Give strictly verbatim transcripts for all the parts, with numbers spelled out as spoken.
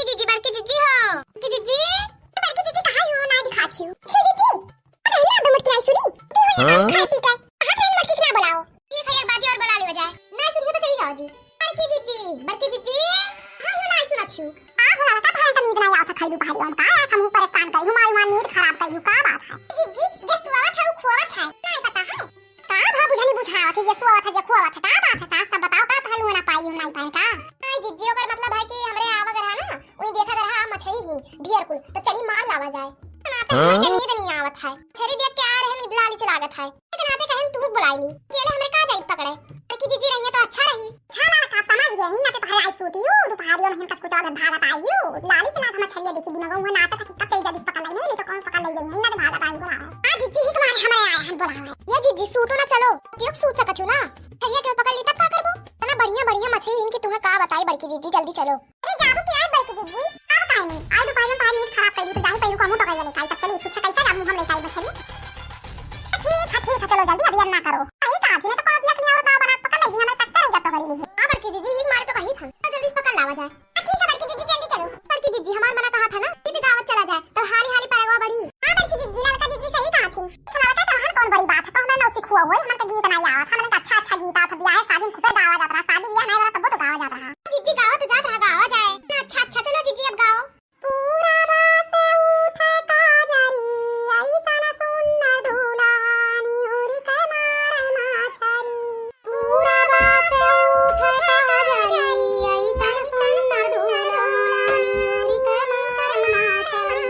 जीजी, बड़की जीजी हो। बड़की जीजी, बड़की जीजी कहाँ हो? ना दिखात हो। हे जीजी, अरे ना बे मोटकी आई सुनी। दी हो यहाँ हाँ? खाए पी के। कहाँ थे मोटकी के ना बुलाओ। ठीक है, एक बाजी और बुला लियो जाए। ना सुनियो तो चली जाओ जी। बड़की जीजी, बड़की जीजी। हाँ, यो ना सुनत हो। आ होला का तोहरा नींद ना आवत है, खैलू पहाड़ी हम का, हम परेशान करी, हमारी माँ नींद खराब करी, का बात है? जीजी, जे सोवत है, उ खोवत है। नहीं पता है। का भा बुझनी बुझावत है, जे सोवत है, जे खोवत है, का बात है सास, सब बताओ, का तोहरा लुआ ना पाई, हम नहीं पाई का? आई जीजी, ओकर मतलब है कि हमरे आवा गरहा ना, वही देखा गरहा मछली ही ढेर कुल, तो चली मार लावा जाए। नाते हाँ? हमके नींद नहीं आवत है, मछली देख के आ रहे हैं, लाली चलागत है। एक नाते कहे हम तू बुलाई ली, अकेले हमरे का जाई पकड़े? बड़की जीजी रही है तो अच्छा रही। अच्छा लड़का, समझ गए ही ना, तो तोहरे आई सूती हूँ, दोपहरियों में हिनकस कुछ और भागत आई हूँ, लाली चला था मछलिया देखी, दिमाग में नाचत है कि कब चली जल्दी पकड़ लाई, नहीं, नहीं तो कौन पकड़ ले गई है, ना तो भागत आई बुलावा। हाँ जीजी, ही तुम्हारे हमारे आए हैं बुलावा। ये जीजी सूतो ना चलो, दियो सूत सकत हो ना, मछलिया के पकड़ ली तब का करबो? इतना बढ़िया बढ़िया मछली इनकी तुम्हें का बताई बड़की जीजी, जल्दी चलो। अरे जाबू की आई बड़की जीजी, का बताई नहीं, आई दोपहर में तोहार नींद खराब करी, तो जाही पहलू कहूँ तो कहिए लेके आई, तब चली छुच्छा कैसा जाबू हम लेके आई मछली। ठीक है, ठीक है, चलो जल्दी, अभी हम ना करो। सही कहा थी, नहीं तो कौन दिया अपनी और दाव बना के पकड़ लेगी, हमारे तख्ते रह जाता करी नहीं है। हाँ बड़की जीजी, एक मारे तो कही था, तो जल्दी से पकड़ लावा जाए। हाँ, ठीक है बड़की जीजी, जल्दी चलो। बड़की जीजी, हमार मना कहा था ना कि गावत चला जाए, तो हाली हाली परगवा बढ़ी। हाँ बड़की जीजी, ललका जीजी सही कहा थी। ललका तो हन कौन बड़ी बात है, तो हमें नौसिखुआ होई, हमन के गीत नहीं आवत, हमन के अच्छा अच्छा गीत आवत, ब्याह शादी में खूबे गावा जात रहा, शादी ब्याह नहीं रहा तब तो गावा जात रहा। जीजी गावा तो जात रहा, गावा जाए। अच्छा अच्छा, चलो जीजी अब गाओ। पूरबा से उठे काजरी, ऐसन सुन्नर दुलहा निहुरी के मारे माछरी। पूरबा से उठे काजरी, ऐसन सुन्नर दुलहा निहुरी के मारे माछरी।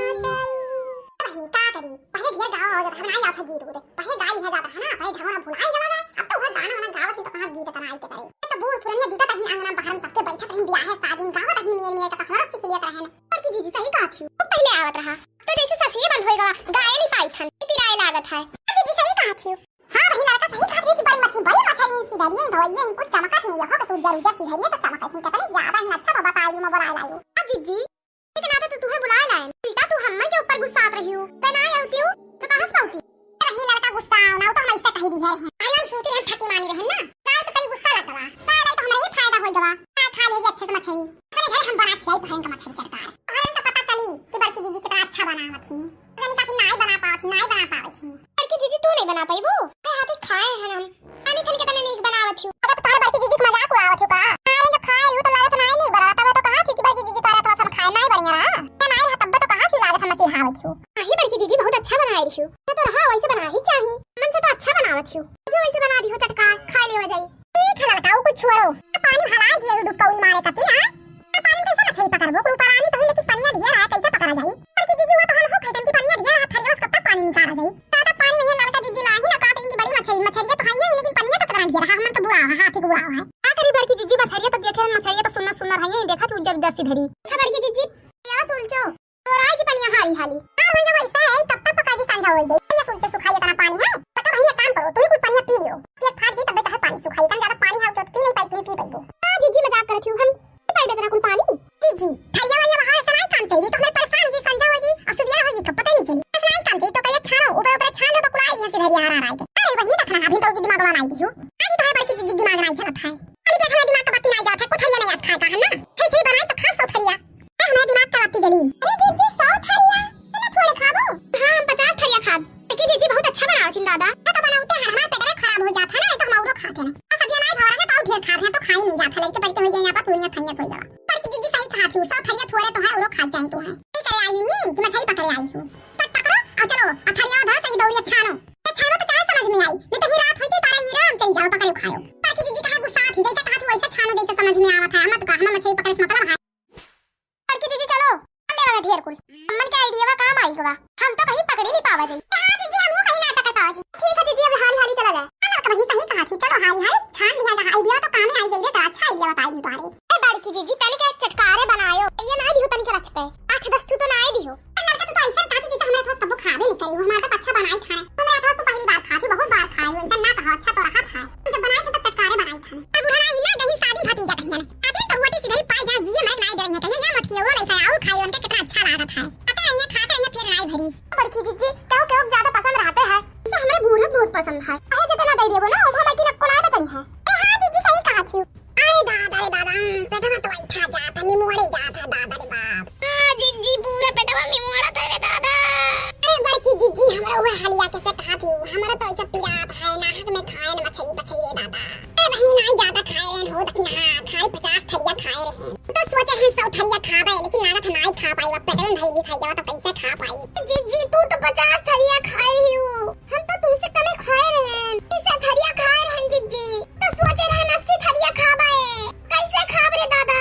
बहिनी का करी, पहले ढेर गावा हो जाता, हम नहीं आवत है गीत उत। पहले गाई है जाता है ना, पहले ढंगोरा भुलाई गवा ना। अब तो वह गाना वाना गावत ही तो कहाँ गीत तना आई के करे। तो बूढ़ पुरनिया जीतत रही आंगन बाहर में, सबके बैठत रही बियाहे शादी में, गावत रही मेर मेर के, तो हमरा सीख लियत रहे। बड़की जीजी सही कहत हियो, तू पहले आवत रहा। तो जैसे ससिए बंद होई गवा, गाए नहीं पाई थन, पिराए लागत है। हाँ जीजी सही कहत हियो। हाँ बहिन, लड़का सही कहत हियो कि बड़ी मछली, बड़ी मछली इनसी धरिए, धोइए, इनको चमकत ही नहीं, देखो कि उज्जर उज्जर सी धरिए तो चमकत ही, कितनी ज्यादा ही अच्छा बाबा ताई में बुलाए लायो। हाँ जीजी, एक नाते तो तुम्हें बुलाए लाए, उल्टा तू हम्मे के ऊपर गुस्सात रही हो। ते ना आउतियो तो कहाँ से पाउती? रहनी लड़का गुस्सा आओ ना, वो तो हम ऐसे कही दी है रहे। अरे हम सूती रहे, थकी मानी रहे ना। काल तो कई गुस्सा लग गवा। काल आई तो हमरा ही फायदा होई गवा। काल खा लेगी अच्छे से मछली। अपने घर हम बना खियाई तो हमका मछली चटकार। और हमका पता चली कि बड़की जीजी कितना अच्छा बनावत ही। जानी काफी नाई बना पावत ही, नाई बना पावत ही। बड़की जीजी तू नहीं बना पाई वो। अरे हाथ से खाए हैं हम। पानी खन के तने नीक बनावत हियो। अरे तो तोहर बड़की जीजी के मजाक उड़ावत हियो का? अरे जब खाए लियो तो लागत नाई नीक बना, तब तो कहा थी कि बड़की जीजी तोहरा तो सब खाए नाई बढ़िया रहा। ये नाई रहा तब तो कहा थी लागत हम चिढ़ावत हियो। अही बड़की जीजी बहुत अच्छा बनाए रही हो। तो रहा वैसे बनाना ही चाहिए। मन से तो अच्छा बनावत हियो। जो वैसे बना दी हो चटकार, खा लेवा जाई। ठीक है लड़का, वो कुछ छोड़ो। पानी भलाई दिए हो डुबकौली मारे खातिर, हाँ? पानी में कैसे मछली पकड़बो? कुल पानी तो है, लेकिन पनिया ढेर है, कैसे पकड़ा जाई? बड़की जीजी हुआ तो हम हो खैतन की पनिया ढेर है, थरिया से कब तक पानी निकाला जाई? ज्यादा पानी नहीं है, लड़का जीजी लाही ना काट इनकी बड़ी मछली, मछलिया तो है ही, लेकिन पनिया तो कितना ढेर है, हमन तो बुरा है, हाथी बुरा है। का करी बड़की जीजी, मछलिया तो देखे, मछलिया तो सुन्नर सुन्नर है, ये देखा तू जब दस धरी। देखा बड़की जीजी, या सुलचो। और आज पनिया हाली हाली। हाँ, वही तो वैसे है, कब तक पका दी, संझा होई जाई। ये सुलचे सुखाई इतना पानी है, तो वही एक काम करो, तू ही कुल पनिया पी लो। पेट फाट जी, तब चाहे पानी सुखाई, इतना ज्यादा पानी है, तो पी नहीं पाई, तू ही पी पाइबो। हाँ, जीजी मजाक करत हियो, हम पी पाइबे इतना कुल पानी। जीजी, थैया वैया वहाँ ऐसा नहीं काम चाहिए, तो हमें परेशान हो जी, संझा होई जी, और सुबह होई जी, तो पता ही नहीं चली। ऐसा नहीं काम चाहिए, तो कहिए छानो, ऊपर ऊपर छान लो, बकुलाई यहाँ से धरी आ रहा है। अरे, वही ना खना, अभी तो दिमाग बनाई दी हो। आज तो है बड़की जीजी दिमाग नहीं चलत है। अरे, पेट हमारा दिमाग का बत्ती नहीं जात है, कुछ थैया नहीं आज खाए का है ना। छे छे बनाए तो खा सौ थैया। ए, हमरा दिमाग का बत्ती जली। अरे जीजी, सौ थरिया? इतना थोड़े खाबो? हाँ, हम पचास थरिया खाब। देखी जीजी, बहुत अच्छा बनावत हिन दादा। हाँ, तो बनावते हैं, हमार पेटवा खराब हो जात है ना, तो हम औरो खाते हैं। आ सदिया नाई भवा है, तो और ढेर खा रहे हैं, तो खाई नहीं जात है, लड़के बड़के हो गए, यहाँ पर पूरियाँ थैया थोड़ी गवा। बड़की जीजी सही कहा थी, सौ थरिया थोड़े तो है, औरो खा जाए तो है। नहीं करे आई नहीं, कि मछली पकड़े आई हूँ। पट पकड़ो, और चलो, आ थरिया धरो, चली दौड़ी, अच्छा नो। अच्छा नो तो चाहे समझ में आई, नहीं तो ही रात होई थी, तारा ही राम चली जाओ, पकड़े खाओ। बड़की जीजी कहा गुस्सा थी, जैसे कहा थी वैसे छानो, जैसे समझ में आवत है, मत कहा, हम मछली पकड़े से मतलब है। बड़की जीजी, चलो, कर ले वाला ढेर कुल। अम्मन के आइडिया का काम आई गवा। हम तो कहीं पकड़ी नहीं पावा जाई। हाँ जीजी, हम कहीं नाटक कर पावा जी। ठीक है जीजी, अब हाली हाली चला जाए। हाँ, तो वही सही कहा थी। चलो हाली हाली छान लिया जाए। आइडिया तो काम में आई गई रे, तो अच्छा आइडिया बताई दी तुम्हारे। ए बड़की जीजी, तनिक चटकारे बनायो। ये ना दियो तनिक रच के। आठ दस ठू तो ना दियो। लड़का, तू तो ऐसा कहा थी जैसे हमारे साथ कबो खाबे नहीं करी हो। हमारे तो अच्छा बनाई खाए। हमारे साथ तो पहली बार खा थी, बहुत बार खाए हो। ऐसा ना कहो, अच्छा तो रहा था। जब बनाए थे तो चटकारे बनाए थे। अब उधर आई ना, दही शादी भतीजा कहिए ना। आते तो रोटी सिधरी पाई जा, जिए मैं नाई डरिए कहिए, या मटकी औरो लेके आओ, खाई उनके कितना अच्छा लागत है। खाते रहिए, खाते रहिए, पेट नाई भरी। बड़की जीजी, केहू केहू ज्यादा पसंद रहते हैं, तो हमें बूढ़ा बहुत पसंद है। अरे जितना दे देबो ना, हम लेकिन आपको नाई बताई है। अरे हाँ जीजी, सही कहा थी। अरे दादा रे दादा, बेटा तो ऐठा जाता, निमोड़े जाता, दादा रे बाप। और थरिया खाबे, लेकिन लागत है नाई खा पाई, अब पेटवा में धइली थरिया तो कैसे खा पाई? जिज्जी, तू तो पचास थरिया खाए ही हो, हम तो तुमसे कमे खाए रहन, तीस थरिया खाए रहन जिज्जी, तो सोचे रहन अस्सी थरिया खाबे, कैसे खाब रे दादा?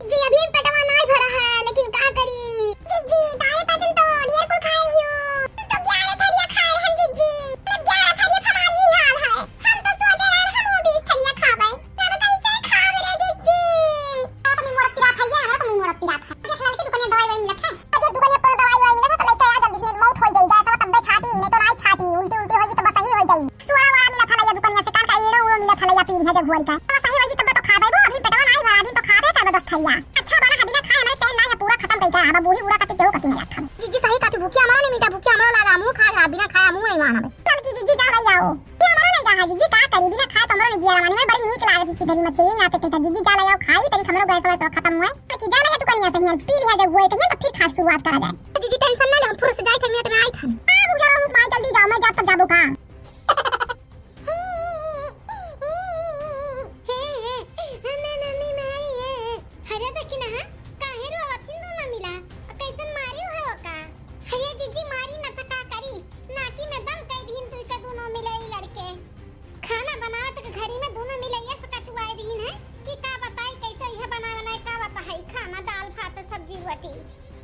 जी, अभी पेटवा नाई भरा है, लेकिन का करी? जिज्जी, तारे पाचन तो ढेर कुल खाए ही हो, हम तो ग्यारह थरिया खाए रहन जिज्जी, तो ग्यारह थरिया हमारी ही हाल है, हम तो सोचे रहन हम वो बीस थरिया खाबे, तब कैसे खाब रे जिज्जी? आ, तुम मोड़ पिरात है, ये हमारा तुम मोड़ पिरात है। देख, लड़की दुकान में दवाई वाई मिलत है। अरे, दुकान में कोनो दवाई वाई मिलत है, तो लेके आ जल्दी से, मौत होई जाई, गैसवा तब्बे छाटी, नहीं तो नाई छाटी, उल्टी उल्टी होई तो बस ही होई जाई। सुअरा वाला मिलत है, लइया दुकान में से, कान का एड़ो उड़ो मिलत है, लइया पीढ़िया जब हुआ का। बस ही होई तब्बे तो खाबे वो, अभी पेटवा नाई भरा, अभी तो खाबे, तब दस थरिया। अच्छा बना है, बिना खाए हमारे चैन नाई है, पूरा खत्म कइके आवा, बूढ़ी बूढ़ा कति केहू कति नाई रखब। जिज्जी सही कहती, भूखिया मरो नहीं मीठा, भूखिया मरो लागा, मुँह खा रहा, बिना खाया मुँह ही मानबे। चल की जिज्जी जा लइया आओ। ये हमरो नहीं रहा जिज्जी, का करी, बिना खाए तो हमरो नहीं जिया रवानी में बड़ी नीक लागत इसी घड़ी मछली ना पे कहता जिज्जी जा लइया आओ खाई, तरी हमरो गैस वैस खत्म हुआ। कि जा लइया दुकानिया से हियाँ पी लिया जब हुए तो हियाँ तो फिर खाए शुरुआत करा जाए। जिज्जी टेंशन ना ले, हम फुर्र से जाए थे मिनट में आई था। आ बुझा मुख माई जल्दी जाओ, मैं जाब तब जाबो का। अरे देखी ना, काहे रोवत हिन दोनों मिला? कैसन मारी हो का? अरे जिज्जी मारी न त का करी, नाकी में दम कई दीन तू के दोनों मिले ई लड़के। खाना बनावत के घरी में दोनों मिले ये सकचुआई दीन है कि का बताई कैसे यह बना बनाए का बताई खाना दाल भात सब्जी रोटी।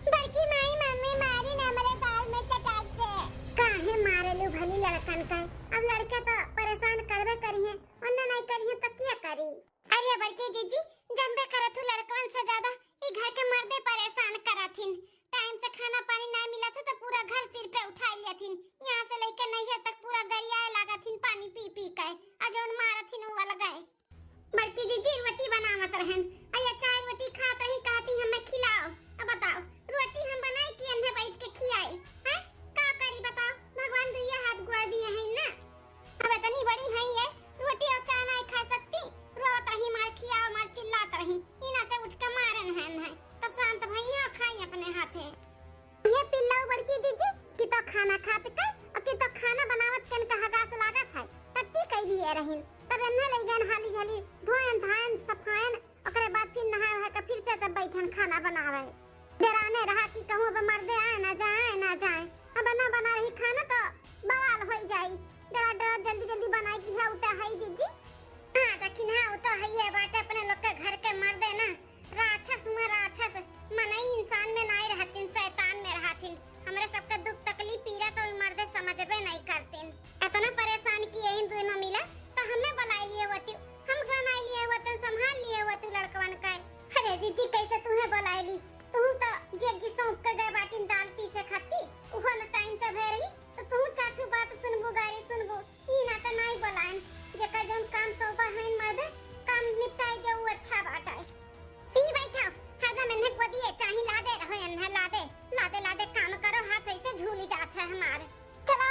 बड़की माई मम्मी मारी न हमरे दाल में चटाक से। काहे मारेलू भली लड़कन का? अब लड़के तो परेशान करबे करिहे, उन्ने नहीं करिहे तो क्या करी? अरे बड़की जिज्जी, जानबे करत हूँ लड़कवन से ज्यादा ई घर के मर्दे परेशान करत हिन। टाइम से खाना पानी ना मिलत है तो पूरा घर सिर पे उठा लेत हिन। यहाँ से लेके नैहर तक पूरा गरियाए लागत हिन पानी पी पी के। आ जौन मारत हिन वो अलग है। बड़की जिज्जी रोटी बनावत रहन, अइया चाय रोटी खात रही, कहती हमें खिलाओ। अब बताओ, रोटी हम बनाई कि इन्हें बैठ के खियाई? हैं? का करी बताओ, भगवान दुइया हाथ गोड़ दिए हैं ना। अब इतनी बड़ी है ये, रोटी और चाय नहीं खा सकती, रोवत रही, मार खियाओ, मार चिल्लात रही, इना के उठ के मारन है, है। तब शांत भई है, खाई अपने हाथे। ये पिल्लऊ बड़की जिज्जी कि तो खाना खात के और कि तो खाना बनावत के इनका हगास लागत है, टट्टी कई दिए रहीन। तब इन्हें ले गए हाली हाली धोयन धायन सफायन, ओकरे बाद फिर नहाए वहाए के फिर से तब बैठन खाना बनावे। डराने रहा कि कहूँ अब मर्दे आए ना जाए, आए ना जाए। अब बना बना रही खाना तो बवाल होई जाई। डरा डरा जल्दी जल्दी बनाई कि है उता है जिज्जी। हाँ, लेकिन हाँ, वो तो है ये बात, अपने लोग के घर के मर्दे ना राक्षस हुआ राक्षस, मनई इंसान में नाई रहथिन, शैतान में रहथिन। हमरे सबके दुख तकलीफ पीड़ा तो ई मर्दे समझबे नहीं करतिन। इतना परेशान किए इन दोनों मिला तो हमें बुलाई लिए होती, हम बनाई लिए होते, संभाल लिए होते लड़कवन का। अरे जिज्जी, कैसे तुम्हें बुलाई ली? तुम तो जेठ जी सौंप के गए बाटिन दाल पीसे खाती, उहो न टाइम से भय रही, तो तुम चार ठो बात सुनबू, गारी सुनबू, ई ना तो नाई बुलाएन। जेकर जौन काम सौंपा है मर्दे, काम निपटाई दे, उ अच्छा बात है। ई बैठा, हरदम इन्हें गोदिए चाही, लादे रहो इन्हें, लादे, लादे, लादे काम करो, हाथ ऐसे झूली जात है हमारे। चलो,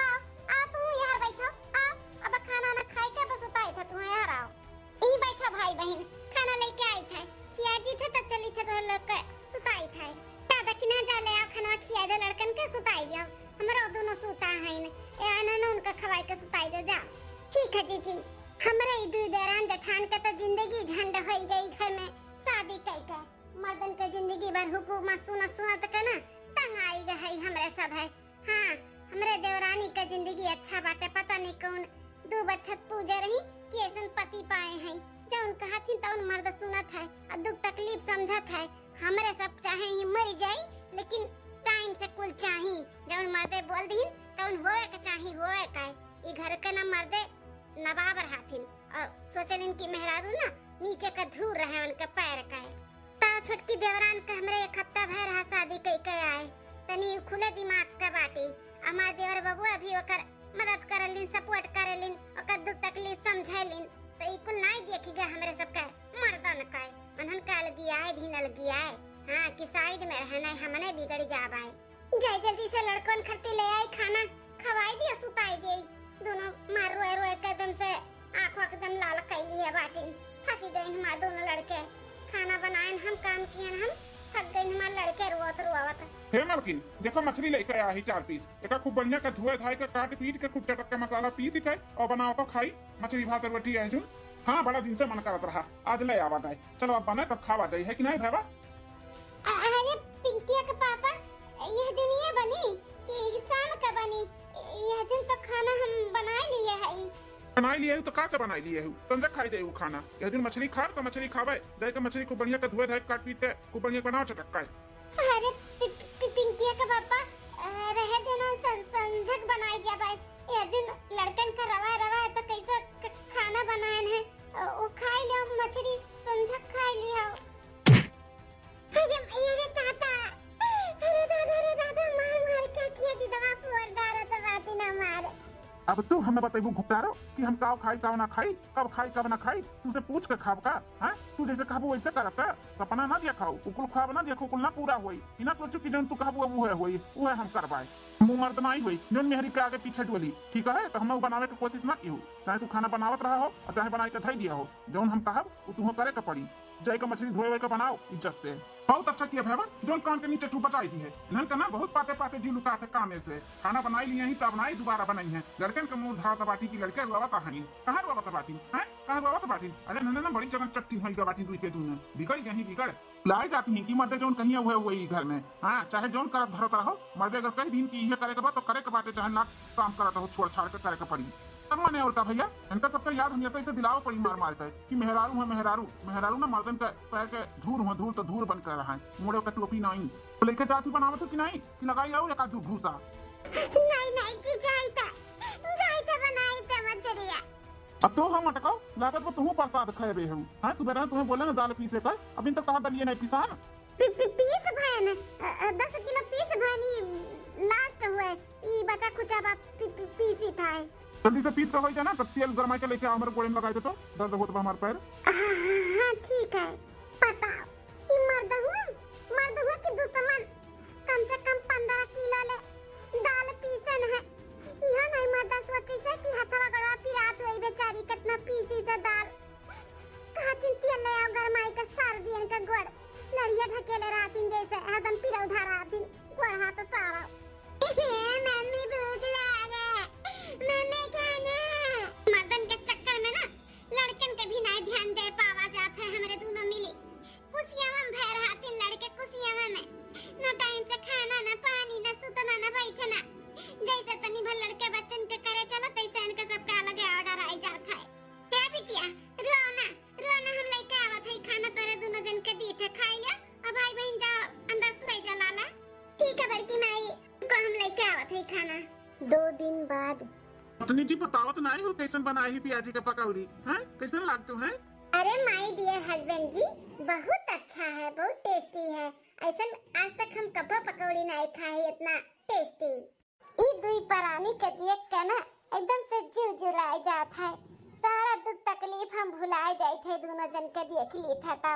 आ तू यहाँ बैठो, आ, अब खाना ना खाए के बस उताई था तू यहाँ आओ। ई बैठो भाई बहिन, खाना लेके आई थे, खिया दी थे तब चली थे तो लोग के सुताई थे। दादा कि ना जा ले आओ खाना खिया दे लड़कन के सुताई दो, हमरा दोनों सुता है न, ए आना ना उनका खवाई के सुताई दे जा। ठीक है जीजी। हमरे ई दुई देरान जेठान के तो जिंदगी झंड होई गई घर में शादी कई के। मर्दन के जिंदगी भर हुकूमत सुनत सुनत के ना तंग आई गए है हमरे सब है। हाँ, हमरे देवरानी के जिंदगी अच्छा बाटे, पता नहीं कौन दू बच्छत पूजे रही कि ऐसन पति पाए हैं, जौन कहत ही तौन मर्द सुनत है और दुख तकलीफ समझत है। हमरे सब चाहे ही मर जाई, लेकिन टाइम से कुल चाही, जौन मर्दे बोल दीन तौन होए के चाही, होए का। ई घर के ना मर्दे नवाब रहथिन और सोचलिन कि मेहरारू ना नीचे का धूर रहे उनके पैर का। ता छोटकी देवरान के हमरे एक हफ्ता भय रहा शादी कई के आए, तनी खुले दिमाग के बाटी। हमार देवर बबुआ भी ओकर मदद करलिन, सपोर्ट करलिन, ओकर दुख तकलीफ समझैलिन। तो ई कुल नाई देखी गए हमरे सबके मर्दन के, उन्हन के अलगियाए धीन अलगियाए, हाँ, कि साइड में रहे, नहीं हमने बिगड़ जाबाए। जाए जल्दी से लड़कन खत्ती ले आई खाना, खवाई दिया, सुताई दिया। दोनों मार रोए रोए के एकदम से आँखों एकदम लाल कैली है बाटिन। थकी गई हमार दोनों लड़के, खाना बनाएन हम, काम कियन हम, थक गई हमार लड़के रोवत रोवत। हे मलकिन, देखो मछली लेके आया ही चार पीस, एका खूब बढ़िया के धोए धाए के काट पीट के खूब चटक के मसाला पीस के और बनाओ तो खाई मछली भात रोटी है जो। हाँ, बड़ा दिन से मन करत रहा, आज ले आवा गए। चलो अब बने तब खावा जाई, है कि नहीं भैया? बनाई लिए हूँ तो का से बनाई लिए हूँ? संझक खाई जाए वो खाना। यह दिन मछली खाब तो मछली खावे, जाए के मछली खूब बढ़िया के धोए धाए, काट पीट के खूब बढ़िया बनाओ चटक्का। अरे पि-, पि-, पिंकिया के पापा, अ, रहे देना सं-, संझक बनाई दिया भाई। ये अर्जुन लड़कन का रवा रवा है तो कैसे क-, खाना बनाए है? अ, वो खाई लियो मछली, संझक खाई लियो। अरे, अरे दादा, अरे दादा, अरे दादा, मार मार के किया दीदवा फोड़ डारा तो बाटी ना मारे। अब तू हमें बतैबू घुपटारो कि हम काव खाई काव ना खाई, कब खाई कब ना खाई, तुझसे पूछ के खाब का? हाँ, तू जैसे कहबू वैसे करब का? सपना ना देखा, उकुल ख्वाब ना देखो, उकुल ना पूरा होई। ई ना सोचू कि जौन तू कहबू अब उहे होई, उहे हम करबाए। हम उ मर्द नाई होई जौन मेहरी के आगे पीछे डोली, ठीक है? तो हम उ बनावे के कोशिश ना की हो, चाहे तू खाना बनावत रहा हो और चाहे बनाए के धई दिया हो, जौन हम कहब उ तुहो करे के पड़ी। जाए के मछली धोए के बनाओ इज्जत से। बहुत अच्छा किया भैया, जौन कान के नीचे तू बचाई दी है। इन्हन का ना बहुत पाते पाते जी लुकात है कामे से। खाना बनाई लिए ही तब नाई दोबारा बनाई है। लड़कन के मूड धार बाटी की लड़के रुआवत हईन। कहाँ रुआवत बाटी? हैं? कहाँ रुआवत बाटी? अरे नन्हे ना बड़ी जगन चट्टी होई गवाटी दुई के दून। बिगड़ गई बिगड़। लाई जाती हैं कि मर्दे जौन कहिया हुए हुए ही घर में। हाँ, चाहे जौन करत धरत रहो, मर्दे अगर कह दिन कि इहे करे के बा तो करे के बाटे, चाहे ना काम करत रहो, छोड़ छाड़ के करे के पड़ी। तब मने और का भैया, इनका सबका याद हमेशा इसे दिलाओ पड़ी मार मार के कि मेहरारू है मेहरारू, मेहरारू ना मर्दन के पैर के धूर हो, धूर तो धूर बन के रहा है, मुड़े का टोपी नाई। तो लेके जाती बनावत हो कि नाई, कि लगाई आओ एक आध दू घूसा? नहीं, नहीं जी, जाई ता, जाई ता बनाई ता मछरिया। अब तो हम अटकाओ, लागत बा तुहू प्रसाद खाए बे हऊ। हाँ, सुबह तुम्हें बोले ना दाल पीसे का, अभी तक कहाँ दलिए नहीं पिसान? पी-, पी-, पीस भयन, अ, अ, दस किलो पीस भयनी, last हुए, ई बचा खुचा बा, पी-, पी-, पीसी था है। जल्दी से पीस के होई जाना, तब तेल गरमाई के लेके आओ, हमारे गोड़े में लगाई दे तो, दर्द होत बा हमार पैर। हाँ, हाँ, हाँ, ठीक है। बताओ, ई मर्द हुए, मर्द हुए कि दुश्मन? कम से कम पन्द्रह किलो ले दाल पीसन है। इहो नहीं मर्दा सोची से कि हथवा गड़वा पिरात होई बेचारी, कितना पीसी से दाल। कहतिन तेल ले आओ गरमाई के सार दियन के गोड़। लड़िया ढकेले रहतिन जैसे हरदम पिरौधा रहतिन। गोड़ हाथ सारा। मम्मी भूख लागे। मम्मी खाना। मर्दन के चक्कर में ना लड़कन के भी नहीं ध्यान दे पावा जात है हमरे दोनों मिली। कुसियावा में भय रहतिन लड़के कुसियावा में। ना टाइम से खाना, ना पानी, ना सुतना, ना बैठना। जैसे तनी भर लड़के बच्चन के करे चलो, तैसे इनके सबके अलगे order आई जात है। ए बिटिया, रो ना, रो ना, हम लेके आवत है खाना तोरे दोनों जन के दीथे, खाई लिया। अब भाई बहन जाओ, अंदर सोई जा लाला। ठीक है बड़की माई, को हम लेके आवत है खाना। दो दिन बाद। पत्नी जी बतावत नाई हो कैसन बनाई है पियाजी के पकौड़ी, हैं? कैसन लागतो है? अरे my dear husband जी, बहुत अच्छा है, बहुत tasty है। ऐसन आज तक हम कभो पकौड़ी नाई खाए इतना tasty। ई दुई परानी के देख के ना एकदम से जीव जुड़ाए जात है, सारा दुख तकलीफ हम भुलाए जाइत है, दोनों जन के देख ली था। तो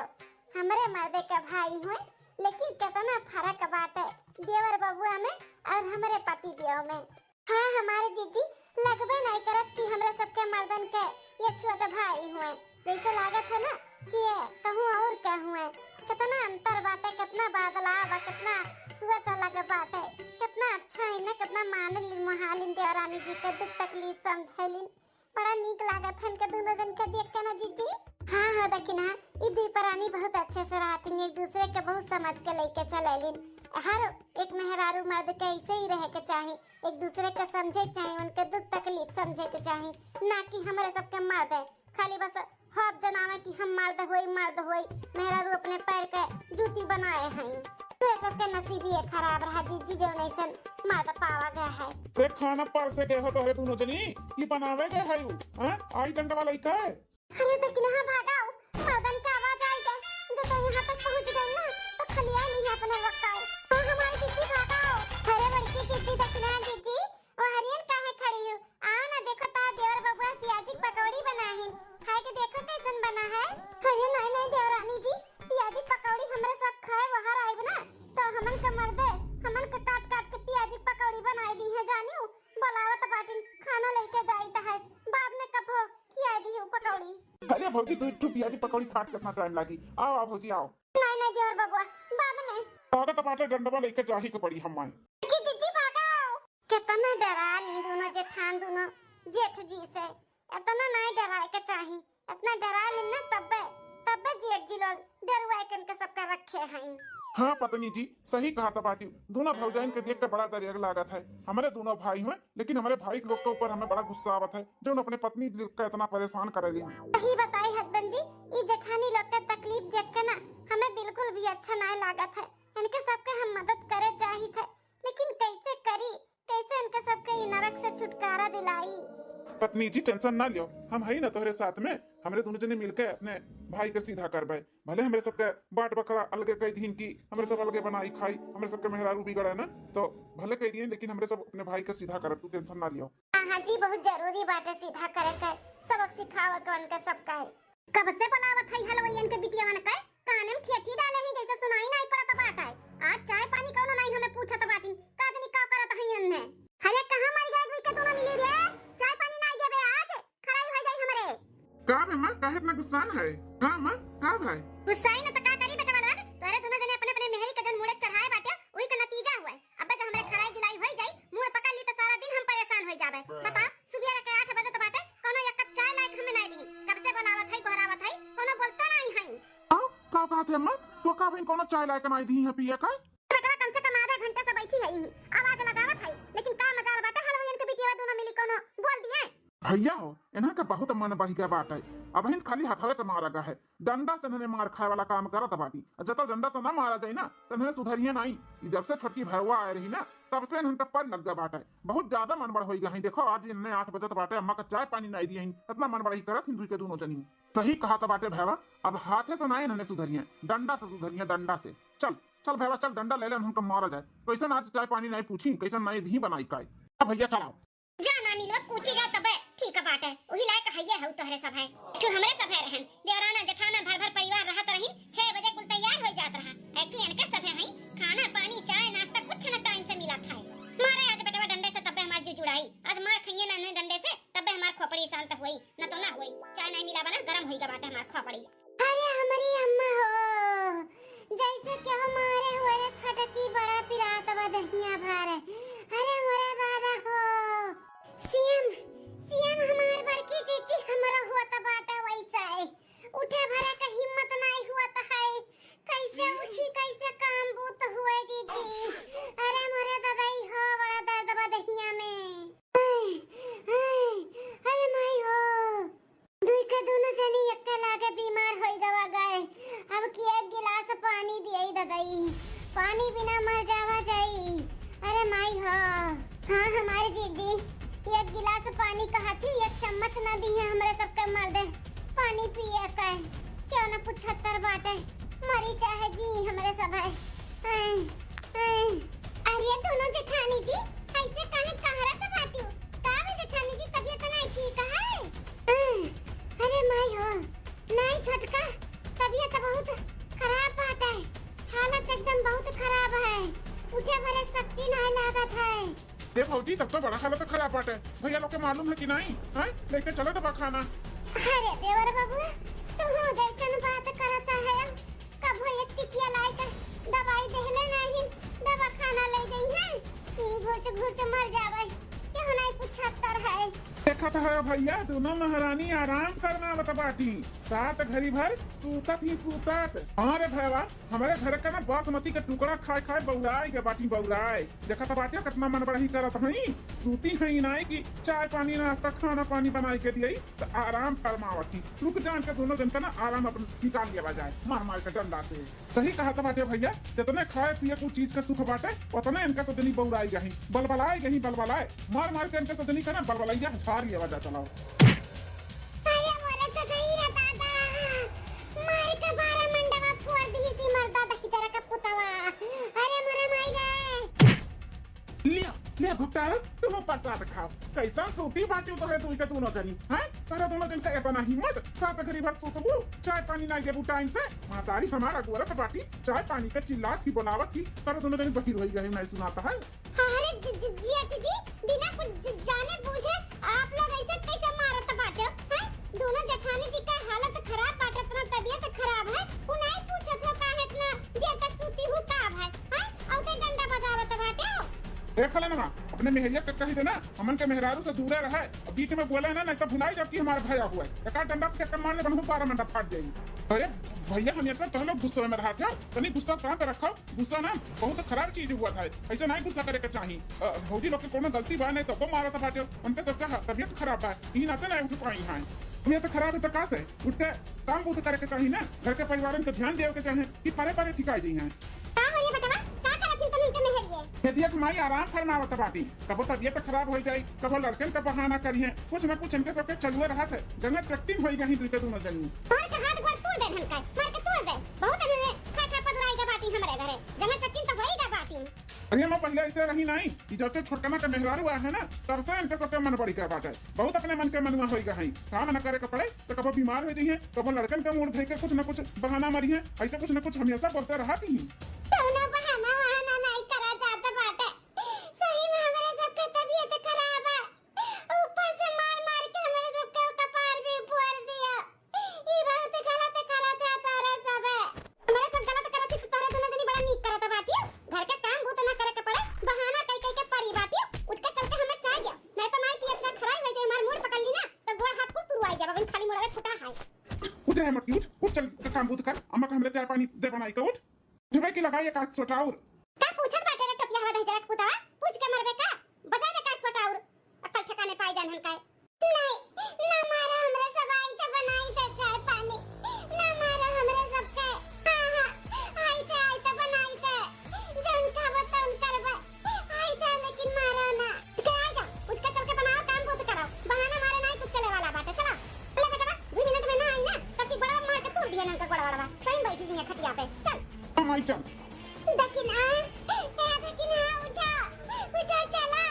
हमरे मर्दे के भाई हुए, लेकिन कितना फर्क बाटे देवर बबुआ में और हमरे पति देव में। हाँ, हमारे जीजी लगबे नहीं करत कि हमरा सबके मर्दन के ये छोट भाई हुए। जैसे लागत है ना कि ये कहूँ और का हुए। कितना अंतर बाटे, कितना बदलाव बा, कितना सोच अलग बाटे। कितना अच्छा है ना, कितना मानिन मोहालिन देवरानी जी के दुख तकलीफ समझेलिन। बड़ा नीक लागत है इनके दोनों जन के देख के ना जीजी। हाँ, हाँ, देखी ना, ई दुई परानी बहुत अच्छे से रहतिन, एक दूसरे के बहुत समझ के लेके चलेलिन। हर एक मेहरारू मर्द के ऐसे ही रहे के चाही, एक दूसरे के समझे के चाही, उनके दुख तकलीफ समझे के चाही, ना कि हमरे सबके मर्द है खाली बस हब जनावे कि हम मर्द होई, मर्द होई, मेहरारू अपने पैर के जूती बनाए हैं। तोरे सबके नसीब ये खराब रहा जीजी, जौन ऐसन मर्द पावा गया है। रे खाना परसे गए हो तोहरे दोनों जनी, कि बनावे गए है उ, हाँ? आई डंडवा लइके। अरे देखी ना, भागाओ, मर्दन के आवाज आई गए, जब तो यहाँ तक पहुँच गए ना, तो खलिया नहीं है अपने वक्त आए। हाँ, हमारे जीजी भागाओ। अरे बड़की जीजी, देखी ना जीजी, ओ हरियन काहे खड़ी हो? आओ ना, देखो तार देवर बबुआ पियाजी के पकौड़ी बनाहिन, खाए के देखो कैसन बना है। अरे नहीं नहीं देवरानी जी, पियाजी के पकौड़ी हमरे सब खाए बाहर आइब ना, तो हमन के मर्दे हमन के काट काट के पियाजी के पकौड़ी बनाई दी है, जानियो। बोलावत बाटिन, खाना लेके जाइत है, बाद में कभो खिया दी पकौड़ी। अरे भौजी, तू एक ठो पियाजी पकौड़ी खात कितना टाइम लागी? आओ आओ भौजी आओ। नहीं नहीं देवर बबुआ, बाद में। ताकत बाटे डंडवा लेके जाही के पड़ी हमारे। कि जीजी भागाओ। कितना डरा ली दोनों जेठान, दोनों जेठ जी से। इतना नहीं डराए के चाही, इतना डरा ली ना तब्बे, तब्बे जेठ जी लोग डरुआ के इनके सबका रखे हैं। हाँ पत्नी जी, सही कहत बाटी। दुनो भौजाइन के देख के बड़ा दरिया लागत है। हमरे दुनो भाई हुए, लेकिन हमरे भाई लोग के ऊपर हमें बड़ा गुस्सा आवत है, जौन अपने पत्नी लोग के इतना परेशान करेली। सही बताई husband जी, ई जेठानी लोग के तकलीफ देख के ना हमें बिल्कुल भी अच्छा नाय लागत है। इनके सबके हम मदद करे चाहित है, लेकिन कैसे करी, कैसे इनके सबके ई नरक से छुटकारा दिलाई? पत्नी जी tension ना लियो, हम हई ना तोहरे साथ में। हमरे दुनो जने मिलके अपने भाई के सीधा करबे। भले हमरे सबके बाट बखरा अलगे कई दीन की, हमरे सब अलगे बनाई खाई, हमरे सबके मेहरारू बिगड़े ना, तो भले कई दीन, लेकिन हमरे सब अपने भाई के सीधा करब, तू tension ना लियो। हाँ, हाँ जी, बहुत जरूरी बाटे सीधा करे के, सबक सिखावे के उनके सबका है। कब से बुलावत हई हलवइयन के बिटियावन के, काने में ठेठी डाले ही जैसे सुनाई नाई पड़त बाटे। आज चाय पानी कौनो नाई हमें पूछत बाटिन, का जनी का करत हई अन्ने। अरे कहाँ मर गए दुई के दुनो मिली रे, चाय पानी नाई देबे आज, खराई हो जाई हमरे। का बे माँ, काहे इतना गुस्सान है? का माँ, का भाई? गुस्साई न त का करी बेटवा लोग, तोरे दुनो जने अपने अपने मेहरी के जन मुड़े चढ़ाए बाटे, उही के नतीजा हुआ। अबे जब हमरे खराई जुलाई होई जाई, मूड़ पकड़ ली त सारा दिन हम परेशान होई जाबे। बता, सुबेरे के आठ बजत बाटे, कौनो एक कप चाय लायक हमें नाई दीन। कब से बोलावत हई, गोहरावत हई, कौनो बोलतो नाई हई। आओ, का कहत है अम्मा? तो का बहिन कौनो चाय लायक नाई दी है पिए का? बेटवा कम से कम आधे घंटे से बैठी है यहीं, आवाज लगावत है, लेकिन का मजाल बाटे, हलवइयन के बिटिया दुनो मिली कौनो बोल दिए। भैया हो, इन्हन के बहुत मन बढ़ गया बाटे। अबहिन खाली हथवे से मारा गया है, डंडा से इन्हने मार खाए वाला काम करत बाटी। जब तक डंडा से ना मारा जाए ना, तो इन्हने सुधरिए नाई। ई जब से छोटकी भैया आए रही ना, तब से इन्हन का पर लग गया बाटे। बहुत ज्यादा मन बढ़ होई गया है। देखो, आज इन्हने आठ बजत बाटे, अम्मा का चाय पानी नाई दिए हैं। इतना मन बढ़ ही करत हिंदू के दोनों जनी। सही कहा तो बाटे भैया, अब हाथे से नाई इन्हने सुधरिए, डंडा से सुधरिए, डंडा से। चल, चल भैया, चल डंडा ले ले, इन्हन का मारा जाए। कैसन आज चाय पानी नाई पूछी, कैसन नाई दी बनाई काय। अब भैया चलाओ। जा नानी लोग, पूछी जा तबे ठीक बाटे, उही लायक हइये हऊ तोहरे सब है। तू हमरे सब है रहन, देवराना जेठाना भर भर परिवार रहत रही, छह बजे कुल तैयार हो जात रहा। ऐ तू इनके सब है, खाना पानी चाय नाश्ता कुछ न टाइम से मिला खाए। मारे आज बेटवा डंडे से तबे हमार जी जुड़ाई, आज मार खइये ना इन्हें डंडे से, तबे हमार खोपड़ी शांत होई, न तो ना होई। चाय नहीं मिला बना, गरम होई गा बाटे हमार खोपड़ी। अरे हमरी अम्मा हो, जैसे केहू मारे हुए रे छटकी, बड़ा पिरात बा दहिया भार। अरे मोरे दादा हो, सीएम, सीएम हमार बड़की जीजी हमरो हुआ त बाटा वैसा है। उठे भरे का हिम्मत नाई हुआ त है। कैसे उठी, कैसे काम बूत हुए जीजी। अरे मोरे दादा हो, बड़ा दर्द बा दहिया में। आय, आय, अरे माई हो। दुई के दुनो जनी एक्के लागे बीमार होई गवा गए। अब की एक गिलास पानी दियई ददई, पानी बिना मर जावा जाई। अरे माई हो। हाँ हमारे जीजी, एक गिलास पानी कहत ही, एक चम्मच ना दी है हमरे सबके मर्दे पानी पिए के। क्यों ना पुछत्तर बाटे, मरी चाहे जी हमरे सब है। हैं, हैं। अरे दोनों जेठानी जी, ऐसे काहे कहरत बाटियो? का बे जेठानी जी, तबियत नहीं ठीक है? अरे माई हो, नहीं छोटका, तबियत बहुत खराब बाटे, हालत एकदम बहुत खराब है, उठे भरे शक्ति नहीं लागत है। ए भौजी, तब तो बड़ा हालत खराब बाटे, भैया लोग के मालूम है कि नहीं? हैं? लेके चलो दवाखाना। अरे देवर बबुआ, तू जैसन बात करता है, कबो एक टिकिया लाई त दवाई देहले नहीं, दवाखाना ले गई है, ई घुच घुच मर जावे, केहू नहीं पूछत्तर है। देखत है भैया, दोनों महारानी आराम फरमावत बाटी, सात घड़ी भर सूतत ही सूतत। हाँ रे भैया, हमरे घर का ना बासमती के टुकड़ा खाए खाए बौराए के बाटी बौराए। देखत बाटे कितना मन बढ़ही करत हई, सूती हई नाई कि चाय पानी नाश्ता खाना पानी बनाई के दिए। त आराम फरमावत ही। रुक जान के दोनों जन का ना आराम अपन निकाल लिया जाए, मार मार के डंडा से। सही कहत बाटे भैया, जितने खाए पिए कुछ चीज के सुख बाटे, उतने इनका सजनी बौराई गही, बलबलाए गही, बलबलाए, मार मार के इनके सजनी का ना बलबलैया झार लिया जा। चलाओ। अरे मोरे सजनी रे दादा, मार के बारह मंडवा फोड़ दी थी मर्दा दही जरा का पुतवा। अरे मोरे माई रे। लिया, लिया भुट्टा, तुहू प्रसाद खाओ। कैसन सूती बाटी तोहरे दुई के दोनों जनी, हैं? तोहरे दोनों जन का एतना हिम्मत, सात घड़ी भर सूतबू, चाय पानी नाई देबू टाइम से। महतारी हमारा गोरत बाटी, चाय पानी के चिल्लात ही बोलावत ही, तोहरे दोनों जनी बहिर होई गए, नहीं सुनाता है। अरे जि-, जि-, जिया जी, बिना कुछ ज-, जाने बूझे आप लोग ऐसे कैसे मारत बाटे, हैं? दोनों जेठानी जी का हालत खराब बाटे, इतना तबियत खराब है, उ नहीं पूछत हो काहे इतना देर तक सूती हूँ का भाई, हैं? औते डंडा बजावत बाटे हो। ए फलाना, अपने मेहरिया के कही देना, हमन के मेहरारू से दूरे रहे, और बीच में बोले ना, नहीं तो भुलाई जाब कि हमारा भया हुआ है। एक आध डंडा फेंक के मार ले, बनहु बारह मंडा फाट जाई। अरे भैया, हमेशा तोह लोग गुस्सा में रहत हो, तनी गुस्सा शांत रखो। गुस्सा ना बहुत खराब चीज हुआ था, ऐसे नहीं गुस्सा करे के चाही। अ, भौजी लोग के कोनो गलती बा नहीं, तबो मारत बाटे। उनके सबके ह-, तबीयत खराब बा, ई नाते नहीं उठ पाई हैं। तबीयत खराब है तो का से उठ के काम बूत करे के चाही ना, घर के परिवारन के ध्यान देवे के चाही कि परे परे ठिकाई दी हैं। का हो रे बेटवा, का करत हिन तुम इनके मेहरिए? ये दिया कि माई आराम फरमावत बाटी। कबो तबीयत खराब होइ जाई, कबो लड़कन का बहाना करिहें, कुछ न कुछ इनके सबके चलुए रहत है। जंगल चट्टिन होइ गई दुई के दोनों जनी। तोहर के हाथ गोड़ तोड़ दे हन का, मार के तोड़ दे। बहुत इन्हें खा खा पगलाइ गा बाटी हमरे घरे। जंगल चट्टिन तो होइ गा बाटी। अरे, हम पहिले ऐसे रही नहीं, कि जब से छोटकना के मेहरारू आए हैं ना, तब से इनके सबके मन बढ़ि गा बाटे। बहुत अपने मन के मनुआ होइ गा हैं। काम न करे के पड़े, तो कबो बीमार होइ जइहें, कबो लड़कन का मूड धइ के कुछ न कुछ बहाना मारिहें, ऐसे कुछ न कुछ हमेशा बोलते रहत ही। कौनो बहाना वहाना नहीं करा जात बाटे। सही में हमरे सबके तबीयत खराब है, ऊपर से मार मार के हमरे सबके कपार भी फोड़ दिया। ई बहुत गलत करत है तोरे सबे। हमरे सब गलत करत ही, तोरे दोनों जनी बड़ा नीक करत बाटियो। घर के काम बूत ना करे के पड़े, बहाना कई कई के परी बाटियो। उठ के चल के हमें चाय दिया, नहीं तो माई पियब चाय खराब हो जाए, हमार मूड पकड़ ली ना, तो गोड़ हाथ कुल तुरवाई जाब, अबहिन खाली मुड़वे फुटा है। उठ रे मोटकी, उठ, उठ चल के काम बूत कर, अम्मा का हमरे चाय पानी दे बनाई के, उठ। उठबे की लगाई एक आध सोटा और। का पूछत बाटे रे टोपिया हवा दहिजरा के पुतवा? पूछ के मरबे का? बजा दे का सोटा और। अक्कल ठिकाने पाई जान हन काय। नहीं, ना मारा हमरे सब, आई त बनाई त चाय पानी। ना मारा हमरे सबके। हाँ, हाँ, आई त, आई त बनाई त। जौन कहबो तौन करबे। आई त, लेकिन मारा ना। उठ के आ जा, उठ के चल के बनाओ, काम बूत करो। बहाना मारे नहीं कुछ चले वाला बाटे, चला। ले बेटवा, दू मिनट में ना आई ना, तब की बड़ा मार के तोड़ दिया ना इनका बड़ा बड़ा। सही में बैठी नहीं है खटिया पे, चल। हाँ माई, चल। दखिना, ए दखिना, उठा, उठा, चला।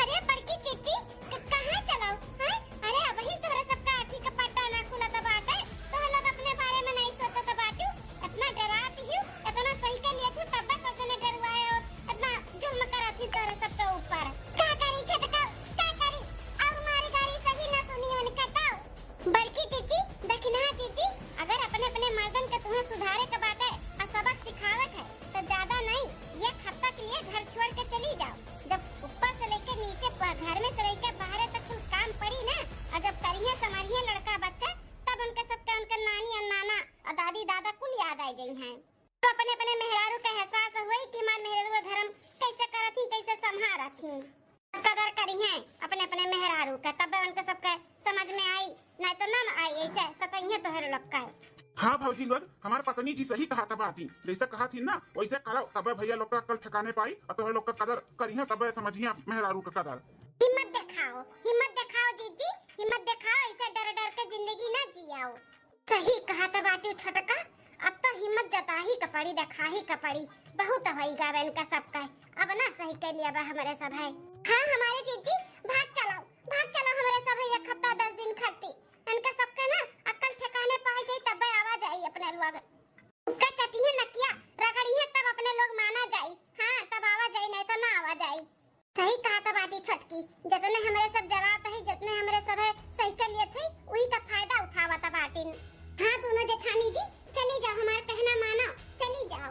अरे बड़की चिच्ची, क-, कहाँ चलाओ, हैं? अरे अबहिन तोहरे सबका आँखी का पट्टा ना खुलत बाटे, तोहरे लोग अपने बारे में नहीं सोचत बाटू। इतना डरात ही, इतना सही के लिए तू तब सोचने डरुआए और इतना जुल्म करत ही तोहरे सबके ऊपर। का करी छोटका, का करी? और मारी गारी सही ना सुनी उनका तो। बड़की चिच्ची, दखिना चिच्ची, अगर अपने अपने मर्दन के तुम्हें सुधारे के बाटे और सबक सिखावत है, तो ज्यादा नहीं, एक हफ्ता के लिए घर छोड़ के चली जाओ। जब ऊपर से लेके नीचे प-, घर में से लेके बाहरे तक कुल काम पड़ी ना, और जब करिए संभालिए लड़का बच्चा, तब उनके सबके उनके नानी और नाना और दादी दादा कुल याद आ जाई हैं। तो अपने अपने मेहरारू का एहसास होई कि हमार मेहरारू का घर हम कैसे करत ही, कैसे संभारत ही। कदर करिहें अपने अपने मेहरारू का, तब उनके सबके समझ में आई, नहीं तो ना आई, ऐसे सतइहें तोहरे लोग का। हाँ भौजी लोग, हमार पत्नी जी सही कहा था बाटी, जैसे कहा थी ना वैसे करो, तब भैया लोग का अक्कल ठिकाने पाई और तोहरे लोग का कदर करिहें, तब समझिहें मेहरारू का कदर। हिम्मत दिखाओ, हिम्मत दिखाओ जीजी, हिम्मत दिखाओ, ऐसे डर डर के जिंदगी ना जियाओ। सही कहा था बाटू छोटका, अब तो हिम्मत जताही का पड़ी, देखाही का पड़ी। बहुत होई गावे इनका सब का, अब ना सही के लिए अब हमरे सब है। हाँ हमारे जीजी, भाग चलो, भाग चलो हमरे सब है, एक हफ्ता दस दिन खाती। इनका सबका ना अक्कल ठिकाने पाई जाई, तब आवा जाई अपने लोग। उनका चटिहे नकिया रगड़िहे, तब अपने लोग माना जाई। हाँ, तब आवा जाई, नहीं तो ना आवा जाई। सही कहा था बाटी छोटकी, जितने हमरे सब डरात है, जितने हमरे सब है सही के लिए थे, वही का फायदा उठावा था बाटिन। हाँ दोनों जेठानी जी, चली जाओ, हमारा कहना मानो, चली जाओ।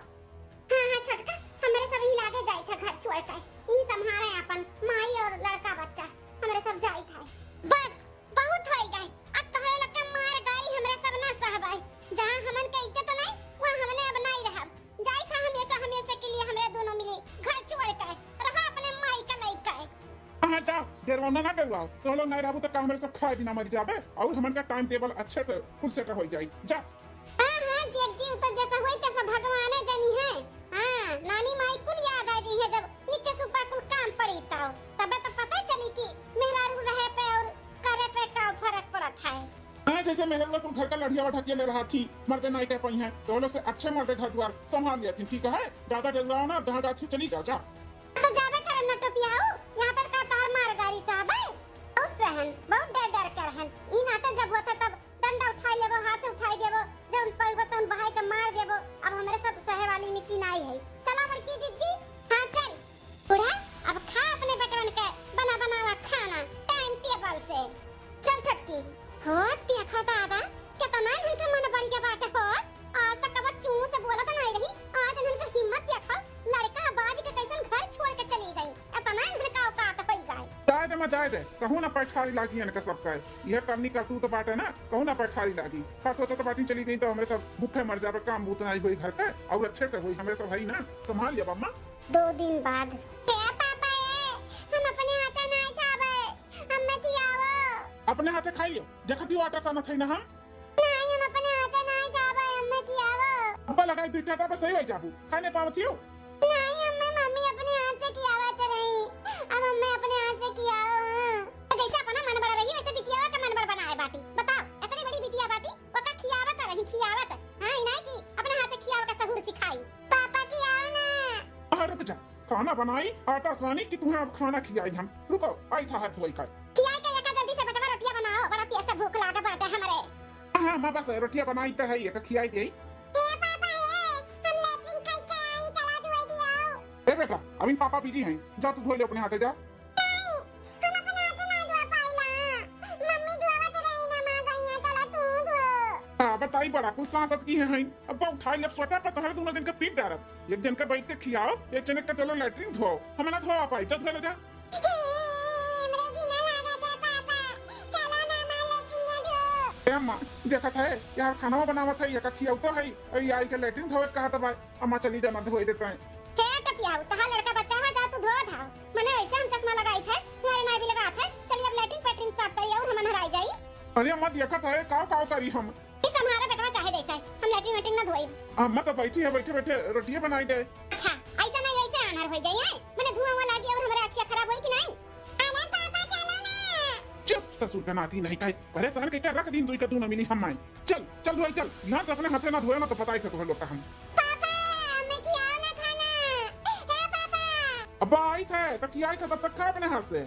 हाँ हाँ छोटका, हमरे सब ही लागे जाई था घर छोड़ के, ही संभारे अपन माई और लड़का बच्चा, हमरे सब जाई था। बस बहुत होई गए, अब तोहरे लोग के मार गारी हमरे सब ना सहबाई। जहाँ हमन के इज्जत नहीं, वहाँ हमने अब नहीं रहब। जाई था हमेशा हमेशा के लिए हमरे दोनों मिली घर छोड़ के, रहा अपने माई का लइका है। हाँ, हाँ, जा, डेरवाना ना डेरवाओ। तो लोग नहीं रहबू तो का हमरे सब खाए बिना मर जाबे और हमन का टाइम टेबल अच्छे से फुल सेट हो जाई। जा। हाँ, हाँ, जेठ जी, उ तो जैसा होई तैसा भगवाने जनी है। हाँ, नानी माई कुल याद आ जाई है, जब नीचे से ऊपर कुल काम पड़ी तो, तबे तो पता चली कि मेहरारू रहे पे और करे पे का फर्क पड़त है। हाँ, जैसे मेहरारू कुल घर का लड़िया ढकेले रहा थी, मर्दे नहीं कह पाई हैं, तो वो लोग से अच्छे मर्दे घर द्वार संभाल लिया थी, ठीक है? ज्यादा डेरवाओ ना, जहाँ जाती चली जाओ, जा। तो जाबे करन ना टोपिया हो, यहाँ पर का तार मार गारी साहब है? बहुत सहन, बहुत डर डर कर हन। ई नाते जब होता तब डंडा उठाई लेबो, हाथ उठाई देबो, जौन पैबो तौन बहाई के मार देबो। अब हमरे सब सहे वाली मशीन आई है। चला बड़की जिज्जी। हाँ चल। बूढ़ा, अब खा अपने बेटवन के बना बनावा खाना टाइम टेबल से। चल छोटकी। हो, देखो दादा, कितना इनका मन बढ़ गया बाटे हो। आज तक कबो चूं से बोलत नहीं रही, आज इनका हिम्मत देखो, लड़का बाज के कैसन घर छोड़ के चली गई। इतना इनका औकात होई गई। का जाए दे, माँ, जाए दे, कहूँ ना पैठारी लागी इनका सबका। यह करनी करतूत बाटे ना, कहूँ ना पैठारी लागी। का सोचत बाटी चली गई तो हमरे सब भूखे मर जाबे, काम बूत नाई होई घर के, और अच्छे से होई, हमरे सब हई ना, संभाल लेब अम्मा। दो दिन बाद। हे पापा ए, हम अपने हाथे नाई खाबे, अम्मा खियावो। अपने हाथे खाई लियो, देखत ही आटा सानत है ना हम। नाई, हम अपने हाथे नाई खाबे, अम्मा खियावो। अब्बा लगाई दुई चाटा पे सही हो जाबू, खाए नहीं पावत हियो। नाई अम्मा, मम्मी अपने हाथ से खियावत रही, अब अम्मा अपने हाथ से खियावो। हाँ, जैसे अपना मन बड़ा रही वैसे बिटिया का मन बड़ा बनाए बाटी। बताओ, इतनी बड़ी बिटिया बाटी, ओका खियावत रही, खियावत। हाँ, ई नाई कि अपने हाथ से खियावे का सहूर सिखाई। पापा खियाओ ना। हाँ, रुक जा, खाना बनाई, आटा सानी कि तुहें अब खाना खियाई हम। रुको, आई था हाथ धोई का। खियाई के लेकर जल्दी से बेटवा रोटियां बनाओ, बड़ा तेज से भूख लागा बाटे हमरे। हाँ, हाँ, माँ, बस रोटियां बनाई तो है, ये तो खियाई दे। ए पापा, ए, हम लेटरिन करके आई, चला धोई दियो। ए बेटा, अभी पापा बिजी हैं, जा तू धोई ले अपने हाथे, जा। नहीं, हम अपने हाथे नहीं धो पाइला, मम्मी धोवत रही ना, माँ गई है, चला तू धो। हाँ, बताई बड़ा कुछ सांसत की है, हैं। अब उठाई ले स्वेटर पर तोहरे दोनों जन के पीट डारब। एक जन के बैठ के खियाओ, एक जन के चलो लेटरिन धोओ। हम ना धोआ पाई, जा धो ले जा। ए, हमरे घिना लागत है पापा, चलो ना माँ लेटरिन धो। ए अम्मा, देखत है यार, खाना बनावत है, ये का खियाऊ तो है, और ये आई के लेटरिन धोए कहा तो भाई, अम्मा चली जा, मैं धोए देते हैं। हे टपियाऊ, तहा लड़का बच्चा है, जा तू धो धाओ। मने वैसे हम चश्मा लगाई थे, तुम्हारे नाई भी लगा थे। चली अब लेटरिन पेटरिन साफ करी और हम नहराई जाई। अरे अम्मा, देखत है, काव काव करी हम। इस हमारा बेटवा चाहे जैसा है, हम लेटरिन वेटरिन ना धोई। अम्मा तो बैठी है, बैठे बैठे रोटियां बनाई दे। अच्छा, ऐसा नहीं, ऐसे आनर हो जाई है। मने धुआं हुआ लागी और हमारे अखिया खराब होई कि नहीं? अरे पापा, चलो ना। चुप, ससुर का नाती नहीं कहे, परेशान कइके रख दिन दुई का दूना मिली हम माई। चल, चल धोई, चल। यहाँ से अपने हाथे ना धोए ना तो बताई थे तोहर लोग का हम। पापा, मैं खियाओ ना खाना। हे पापा। अब आई थे, तो खियाई थे, तब तक खा अपने हाथ से।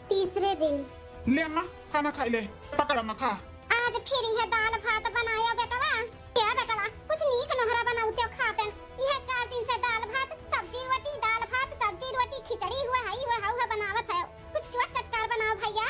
तीसरे दिन। ले अम्मा, खाना खाई ले, पकड़ अम्मा, खा। आज फिर यह दाल भात बनाया बेटवा। क्या बेटवा, कुछ नीक नोहरा बनाउते खातन। यह चार दिन से दाल भात, सब्जी रोटी, दाल भात, सब्जी रोटी, खिचड़ी हुआ, हई हुआ, हऊ हुआ बनावत है। कुछ चोट चटकार बनाओ भैया।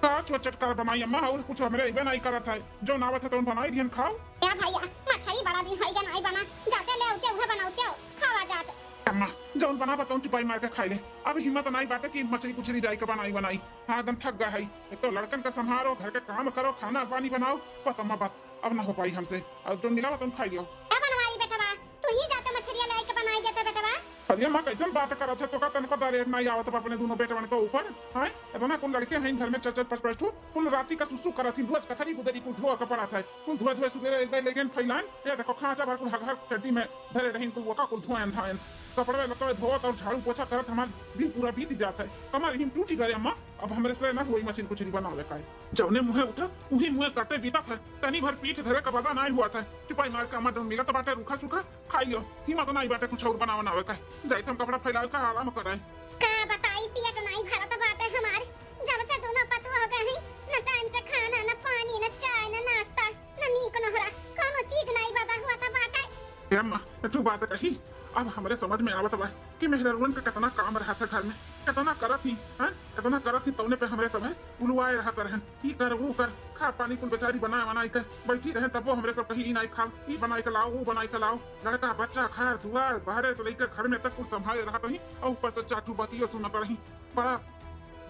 का चोट चटकार बनाई अम्मा, और कुछ हमरे अइबे नहीं करत है। जौन आवत है तौन बनाई दिहन, खाओ। या भैया, मछरी बड़ा दिन होई गए नहीं बना, जाते ले आउते उहे बनाउते हो, खावा जात। अम्मा, जौन बनावा तौन चुपाई मार के खाई ले। अब हिम्मत नहीं बाटे कि मछरी कुछरी जाई के बनाई बनाई। हाँ, एकदम थक गए है। एक तो लड़कन का संभारो, घर के काम करो, खाना पानी बनाओ, बस अम्मा बस, अब ना हो पाई हमसे। अब जौन मिला तौन खाई लियो। ए बनवारी बेटवा, तू ही जाते मछरिया लाई के बनाई देते बेटवा। अरे माँ, कैसन बात करत है? तोका तनको दरेर नहीं आवत बा अपने दोनों बेटवन के ऊपर, हैं? इतना कुल लड़के हैं घर में, चार चार पाँच पाँच ठो, कुल राती का सुसु करत ही, रोज कथरी गुदरी कुल धोआ के पड़त है, कुल धोए धोए सुबेरे एक बार लेकिन फैलान, ये देखो खांचा भर कुल हगहर चड्डी में धरे रही, कुल वोका कुल धोएन धाएन, कपड़े लत्ते धोत और झाड़ू पोछा करत हमार दिन पूरा बीत जात है, कमर हिम टूटी गए अम्मा। अब हमरे से ना होई मछली कुचरी बनावे का है। जौने मुँहे उठा, उही मुँहे काटे बीतत है। तनी भर पीठ धरे का बदा नाई हुआ था। चुपाई मार के अम्मा जौन मिलत बाटे रूखा सूखा, खाई लियो। हिम्मत नाई बाटे कुछ और बना बनावे का है। जाई त हम कपड़ा फैलावे का आराम कराए। का बताई, पेट नाई भरत बाटे हमार। जब से दोनों पतुआ हो गए हैं, न टाइम से खाना, न पानी, न चाय, न नाश्ता, न नीक नोहरा, कौनो चीज नाई बदा हुआ था बाटे। ए अम्मा, तू बात कही, अब हमरे समझ में आवत बा कि मेहरारुअन के कितना काम रहत है घर में, कितना करत ही, हैं? कितना करत ही, तौने पे हमरे सब है उलुआए रहत रहन, ई कर, वो कर, खा पानी कुल बेचारी बनाए बनाई के बैठी रहन, तब वो हमरे सब कही, ई नाई खाल, ई बनाई के लाओ, वो बनाई के लाओ, लड़का बच्चा, घर दुआर, बाहरे से लेके घर में तक कुल संभाले रहत रही, और ऊपर से चाटू बतियो सुनत रही। बड़ा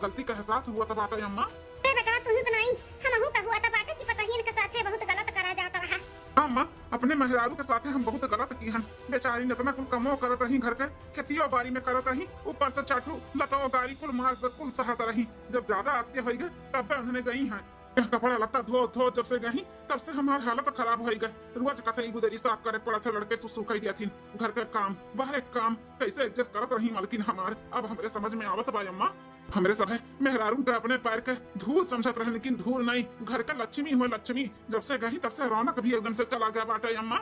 गलती का एहसास हुआ था बाटे अम्मा। अरे बेटवा, तू ही बनाई, हमहू का हुआ था बाटे कि पता ही इनके साथे बहुत गलत करा जाता रहा। हाँ माँ, अपने मेहरारू के साथे हम बहुत गलत की हन। बेचारी इतना कुल कमो करत रही घर के, खेतियो बारी में करत रही, ऊपर से चाटू लतो गारी कुल मार से कुल सहत रही। जब ज्यादा आते होई गए तब उन्होंने गई हैं। यह कपड़ा लत्ता धो धो जब से गई तब से हमार हालत खराब होई गए। रोज कथरी गुदरी साफ करे पड़त है, लड़के सुसु कह दिया थी, घर के काम, बाहर के काम, कैसे एडजस्ट करत रही मलकिन हमार। अब हमरे समझ में आवत बा अम्मा। हमरे सभे मेहरारू के अपने पैर के धूर समझत रहे, लेकिन धूर नहीं, घर के लक्ष्मी हुए लक्ष्मी। जब से गई तब से रौनक भी एकदम से चला गया बाटे अम्मा।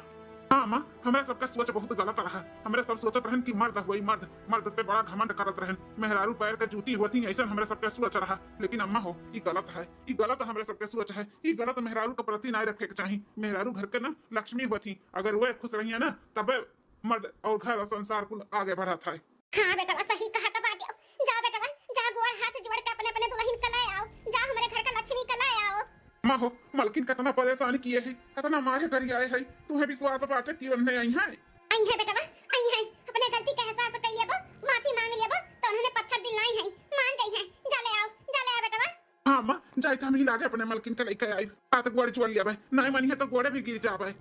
हाँ अम्मा, हमरे सबके सोच बहुत गलत रहा। हमरे सब सोचत रहन कि मर्द हुई मर्द, मर्द पे बड़ा घमंड करत रहन। मेहरारू पैर के जूती होती ऐसन हमरे सबके सोच रहा। लेकिन अम्मा हो, ई गलत है, ई गलत हमरे सबके सोच है, ई गलत मेहरारू के प्रति नाय रखे के चाही। मेहरारू घर के ना लक्ष्मी होती, अगर वह खुश रही है ना तबे मर्द और घर और संसार कुल आगे बढ़त है। हाँ बेटवा, सही कहत बाटे। जा बेटवा, जा गोड़ हाथ जोड़ के अपने अपने दुल्हन के ले आओ, जा हमरे घर का लक्ष्मी के ले आओ। माँ हो, मलकिन कितना परेशान किए है, कितना मारे करियाए है, तुम्हें विश्वास बाटे कि उन्हें आई है। आई है बेटवा, आई है, अपने गलती का एहसास कर लेबो, माफी मांग लेबो, तो उन्होंने पत्थर दिल नहीं है, मान जाई है, जा ले आओ। जाइत हम ही लागे अपने मलकिन के लइके आइब। आ तो गोड़ जुड़ लियाबे, नाहीं मनिहे तो गोड़े भी गिर जाबे।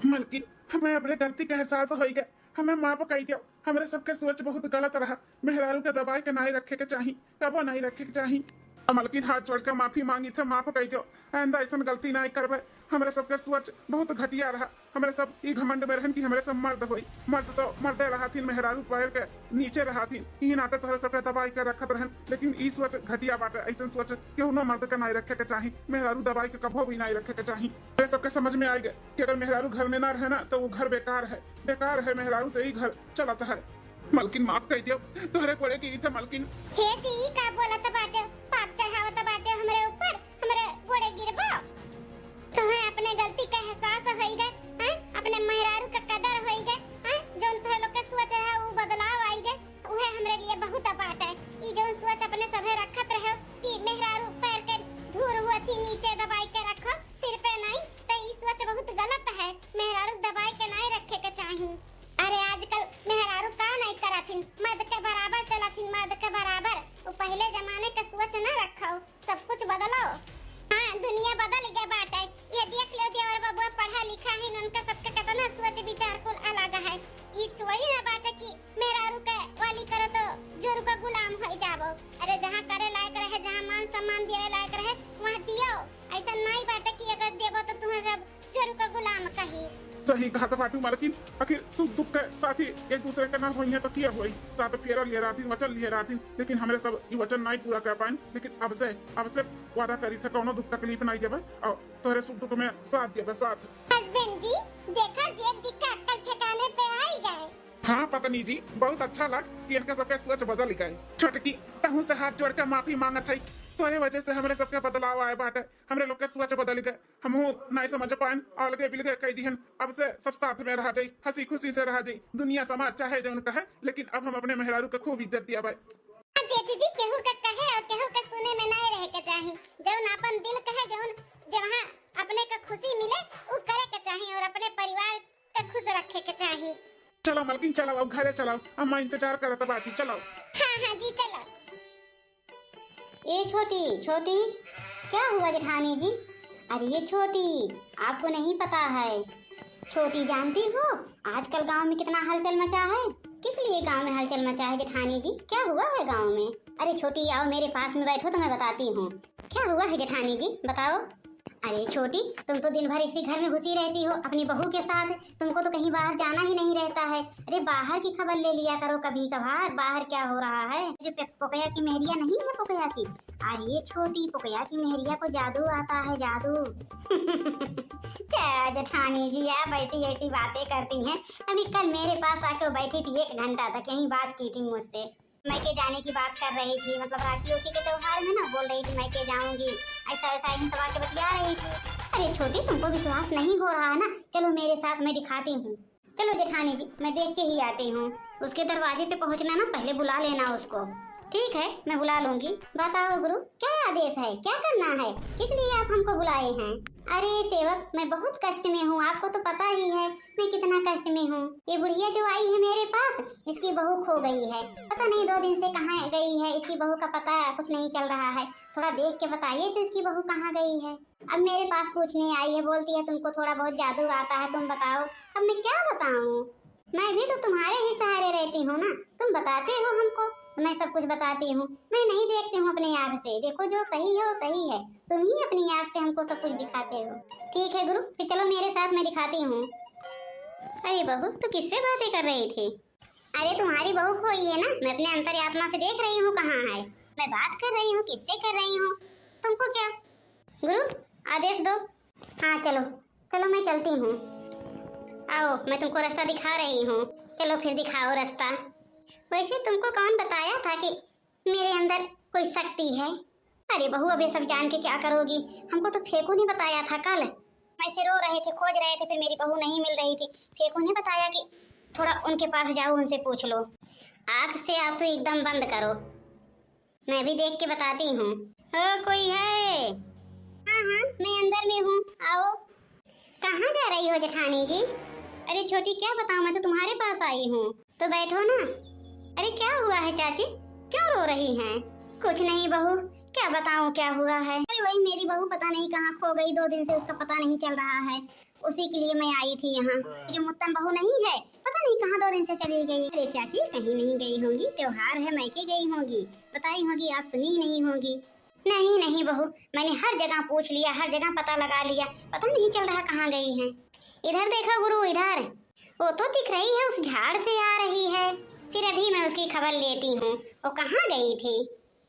मलकिन, हमें अपने गलती के एहसास होइ गए, हमें माफ कइ दियो। हमरे सबके सोच बहुत गलत रहा, मेहरारू के दबाइ के नाहीं रखे के चाही, कबो नाहीं रखे के चाही। आ मलकिन, हाथ जोड़ के माफी मांगी थे, माफ कइ दियो, आइंदा अइसन गलती नाहीं करबे। हमरे सबके सोच बहुत घटिया रहा, हमरे सब ई घमंड में रहन कि हमरे सब मर्द होई। मर्द तो मर्दे रहथिन, मेहरारू पैर के नीचे रहथिन, ई नाते तोहरे सबके दबाइ के रखत रहन। लेकिन ई सोच घटिया बाटे, अइसन सोच केहूनो मर्द के नाहीं रखे के चाही, मेहरारू दबाइ के कबो भी नाहीं रखे के चाही। तोहरे सबके समझ में आइ गए कि अगर मेहरारू घर में ना रहे ना तो वो घर बेकार है, बेकार है, मेहरारू से ही घर चलत है। मलकिन, माफ कइ दियो, तोहरे गोड़े गिरी थे मलकिन। हे जी, ई का बोलत बाटे? पाप चढ़ावत बाटे हमरे ऊपर, हमरे गोड़े गिरबो? तोहरे अपने गलती का एहसास होई गए, हैं? अपने मेहरारू का कदर होई गए, हैं? जौन तोहरे लोग के सोच रहा, ऊ बदलाव आई गए, उहे हमरे लिए बहुत बाटे। ई जौन सोच अपने सभे रखत रहो कि मेहरारू पैर के धूर हुआ थी नीचे दबाइ के रखो, सिर पे नाहीं, तो ई सोच बहुत गलत है। मेहरारू दबाइ के नाहीं रखे के चाही। अरे आजकल मेहरारू का नाहीं करथिन, मर्द के बराबर चलथिन, मर्द के बराबर। वो पहिले जमाने के सोच न रखो, सब कुछ बदलो। हाँ, दुनिया बदल गए बाटे। ये देख लो देवर बबुआ पढ़ा लिखा है, उनका सबके कितना सोच विचार कुल अलग है। ई थोड़ी ना बाटे कि मेहरारू के वाली करो तो जोरू का गुलाम हो जाबो। अरे जहाँ करे लायक रहे, जहाँ मान सम्मान देवे लायक रहे, वहाँ दियो। अइसन नाहीं बाटे कि अगर देबो तो तुम्हें सब जोरू का गुलाम कही। सही कहत बाटू मलकिन, आखिर सुख दुख के साथी एक दूसरे के ना होइहें तो किया होई? साथ फेरा लिए रहथिन, वचन लिए रहथिन, लेकिन हमरे सब ई वचन नाहीं पूरा कर पाइन। लेकिन अब से, अब से वादा करी थे कौनो दुख तकलीफ नाहीं देबे और तोहरे सुख दुख में साथ देबे, साथ। Husband जी, देखा जेठ जी का अक्ल ठिकाने पे आई गए। हाँ पत्नी जी, बहुत अच्छा लग कि इनके सबके सोच बदल गए। छोटकी, तहू से हाथ जोड़ के माफी मांगत है, तोहरे वजह से हमरे सबके बदलाव आए बाटे, हमरे लोग के सोच बदल गए। हमहू नाहीं समझ पाएन, अलगे बिलगे कइ दिहन। अब से सब साथ में रहा जाई, हँसी खुशी से रहा जाई। दुनिया समाज चाहे जौन कहे, लेकिन अब हम अपने मेहरारू के खूब इज्जत दियाबे। आ जेठ जी, केहू के कहे और केहू के सुने में नाहीं रहे के चाही। जौन आपन दिल कहे, जौन जहाँ अपने के खुशी मिले, उ करे के चाही और अपने परिवार के खुश रखे के चाही। चलो मलकिन, चलो अब घरे चलो, अम्मा इंतजार करत बाटी, चलो। हाँ हाँ जी, चलो। ए छोटी, छोटी, क्या हुआ जेठानी जी? अरे ये छोटी, आपको नहीं पता है? छोटी जानती हो, आजकल गांव में कितना हलचल मचा है? किस लिए गांव में हलचल मचा है जेठानी जी? क्या हुआ है गांव में? अरे छोटी, आओ मेरे पास में बैठो तो मैं बताती हूँ। क्या हुआ है जेठानी जी, बताओ। अरे छोटी, तुम तो दिन भर इसी घर में घुसी रहती हो अपनी बहू के साथ, तुमको तो कहीं बाहर जाना ही नहीं रहता है। अरे बाहर की खबर ले लिया करो कभी कभार, बाहर क्या हो रहा है। जो पे-, पोकया की मेहरिया नहीं है, पोकया की, अरे छोटी, पोकया की मेहरिया को जादू आता है, जादू। क्या जेठानी जी, आप ऐसी ऐसी बातें करती हैं। अभी कल मेरे पास आके वो बैठी थी, एक घंटा तक यहीं बात की थी मुझसे। मैके जाने की बात कर रही थी, मतलब राखी उखी के त्योहार में ना बोल रही थी मैके जाऊंगी, ऐसा वैसा यहीं सब आके बतिया रही थी। अरे छोटी, तुमको विश्वास नहीं हो रहा है ना, चलो मेरे साथ, मैं दिखाती हूँ। चलो जेठानी जी, मैं देख के ही आती हूँ। उसके दरवाजे पे पहुँचना ना, पहले बुला लेना उसको। ठीक है, मैं बुला लूंगी। बताओ गुरु, क्या आदेश है, क्या करना है, किस लिए आप हमको बुलाए हैं? अरे सेवक, मैं बहुत कष्ट में हूँ, आपको तो पता ही है मैं कितना कष्ट में हूँ। ये बुढ़िया जो आई है मेरे पास, इसकी बहू खो गई है। पता नहीं दो दिन से कहाँ गई है, इसकी बहू का पता कुछ नहीं चल रहा है। थोड़ा देख के बताइए तो इसकी बहू कहाँ गई है। अब मेरे पास पूछने आई है, बोलती है तुमको थोड़ा बहुत जादू आता है, तुम बताओ। अब मैं क्या बताऊँ, मैं भी तो तुम्हारे ही सहारे रहती हूँ ना, तुम बताते हो हमको तो मैं सब कुछ बताती हूँ। मैं नहीं देखती हूँ अपनी आँख से, देखो जो सही है वो सही है, तुम ही अपनी आँख से हमको सब कुछ दिखाते हो। ठीक है गुरु, फिर चलो मेरे साथ, मैं दिखाती हूँ। अरे बहू, तू किससे बातें कर रही थी? अरे तुम्हारी बहू खोई है ना, मैं अपने अंतरात्मा से देख रही हूँ कहाँ है। मैं बात कर रही हूँ, किससे कर रही हूँ, तुमको क्या? गुरु, आदेश दो। हाँ चलो, चलो मैं चलती हूँ। आओ, मैं तुमको रास्ता दिखा रही हूँ, चलो फिर दिखाओ रास्ता। वैसे तुमको कौन बताया था कि मेरे अंदर कोई शक्ति है? अरे बहू, अब ये सब जान के क्या करोगी? हमको तो फेकू ने बताया था कल। ऐसे रो रहे थे, खोज रहे थे, फिर मेरी बहू नहीं मिल रही थी। फेकू ने बताया कि थोड़ा उनके पास जाओ, उनसे पूछ लो। आँख से आंसू एकदम बंद करो, मैं भी देख के बताती हूँ। ओ, कोई है? हाँ हाँ, मैं अंदर में हूँ, आओ। कहाँ जा रही हो जेठानी जी? अरे छोटी, क्या बताऊँ, मैं तो तुम्हारे पास आई हूँ। तो बैठो ना। अरे क्या हुआ है चाची, क्यों रो रही हैं? कुछ नहीं बहू, क्या बताऊं क्या हुआ है। अरे वही मेरी बहू पता नहीं कहाँ खो गई, दो दिन से उसका पता नहीं चल रहा है, उसी के लिए मैं आई थी यहाँ। जो मुत्तम बहू नहीं है, पता नहीं कहाँ दो दिन से चली गई। अरे चाची, कहीं नहीं गई होंगी, त्योहार है, मायके गई होंगी, बताई होंगी, आप सुनी ही नहीं होंगी। नहीं नहीं बहू, मैंने हर जगह पूछ लिया, हर जगह पता लगा लिया, पता नहीं चल रहा कहाँ गई हैं। इधर देखो गुरु, इधर, वो तो दिख रही है, उस झाड़ से आ रही है। फिर अभी मैं उसकी खबर लेती हूँ, वो कहाँ गई थी।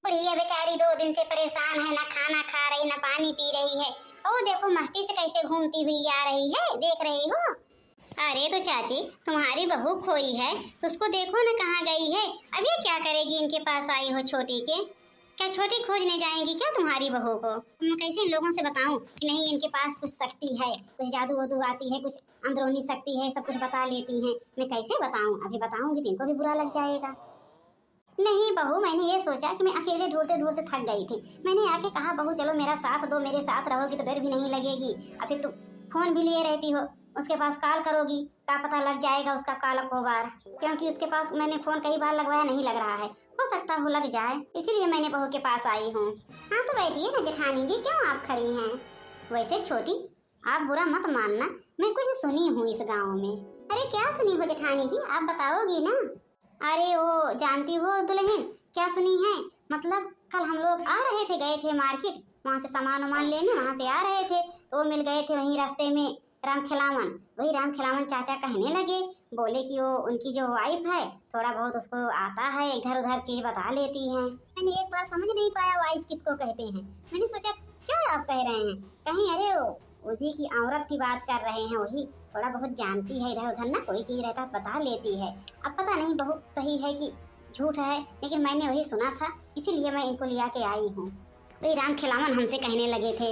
बुढ़िया बेचारी दो दिन से परेशान है, ना खाना खा रही, ना पानी पी रही है। ओ देखो, मस्ती से कैसे घूमती हुई आ रही है, देख रही हो? अरे तो चाची, तुम्हारी बहू खोई है, उसको देखो ना कहाँ गई है। अब ये क्या करेगी, इनके पास आई हो छोटी के? क्या छोटी खोजने जाएंगी क्या तुम्हारी बहू को? मैं कैसे इन लोगों से बताऊं कि नहीं, इनके पास कुछ शक्ति है, कुछ जादू वादू आती है, कुछ अंदरूनी शक्ति है, सब कुछ बता लेती हैं। मैं कैसे बताऊं? अभी बताऊंगी तो इनको भी बुरा लग जाएगा। नहीं बहू, मैंने ये सोचा कि मैं अकेले ढूंढते ढूंढते थक गई थी। मैंने आके कहा, "बहू चलो मेरा साथ दो, मेरे साथ रहोगी तो डर भी नहीं लगेगी।" अभी तुम फोन भी लिए रहती हो, उसके पास कॉल करोगी, क्या पता लग जाएगा उसका काला कोबार, क्योंकि उसके पास मैंने फोन कई बार लगवाया, नहीं लग रहा है, हो सकता हो लग जाए, इसीलिए मैंने बहू के पास आई हूँ। हाँ तो बैठिए ना जेठानी जी, क्यों आप खड़ी हैं? वैसे छोटी, आप बुरा मत मानना, मैं कुछ सुनी हूँ इस गाँव में। अरे क्या सुनी हो जेठानी जी, आप बताओगी ना? अरे वो जानती हो दुल्हन, क्या सुनी है? मतलब कल हम लोग आ रहे थे, गए थे मार्केट, वहाँ से सामान वामान लेने, वहाँ से आ रहे थे तो वो मिल गए थे वहीं रास्ते में राम खिलावन। वही राम खिलावन चाचा कहने लगे, बोले कि वो उनकी जो वाइफ है, थोड़ा बहुत उसको आता है, इधर उधर चीज बता लेती है। मैंने एक बार समझ नहीं पाया वाइफ किसको कहते हैं। मैंने सोचा क्या आप कह रहे हैं, कहीं अरे वो उसी की औरत की बात कर रहे हैं, वही थोड़ा बहुत जानती है, इधर उधर ना कोई चीज रहता है बता लेती है। अब पता नहीं बहू सही है कि झूठ है, लेकिन मैंने वही सुना था, इसीलिए मैं इनको लिया के आई हूँ। वही राम खिलावन हमसे कहने लगे थे,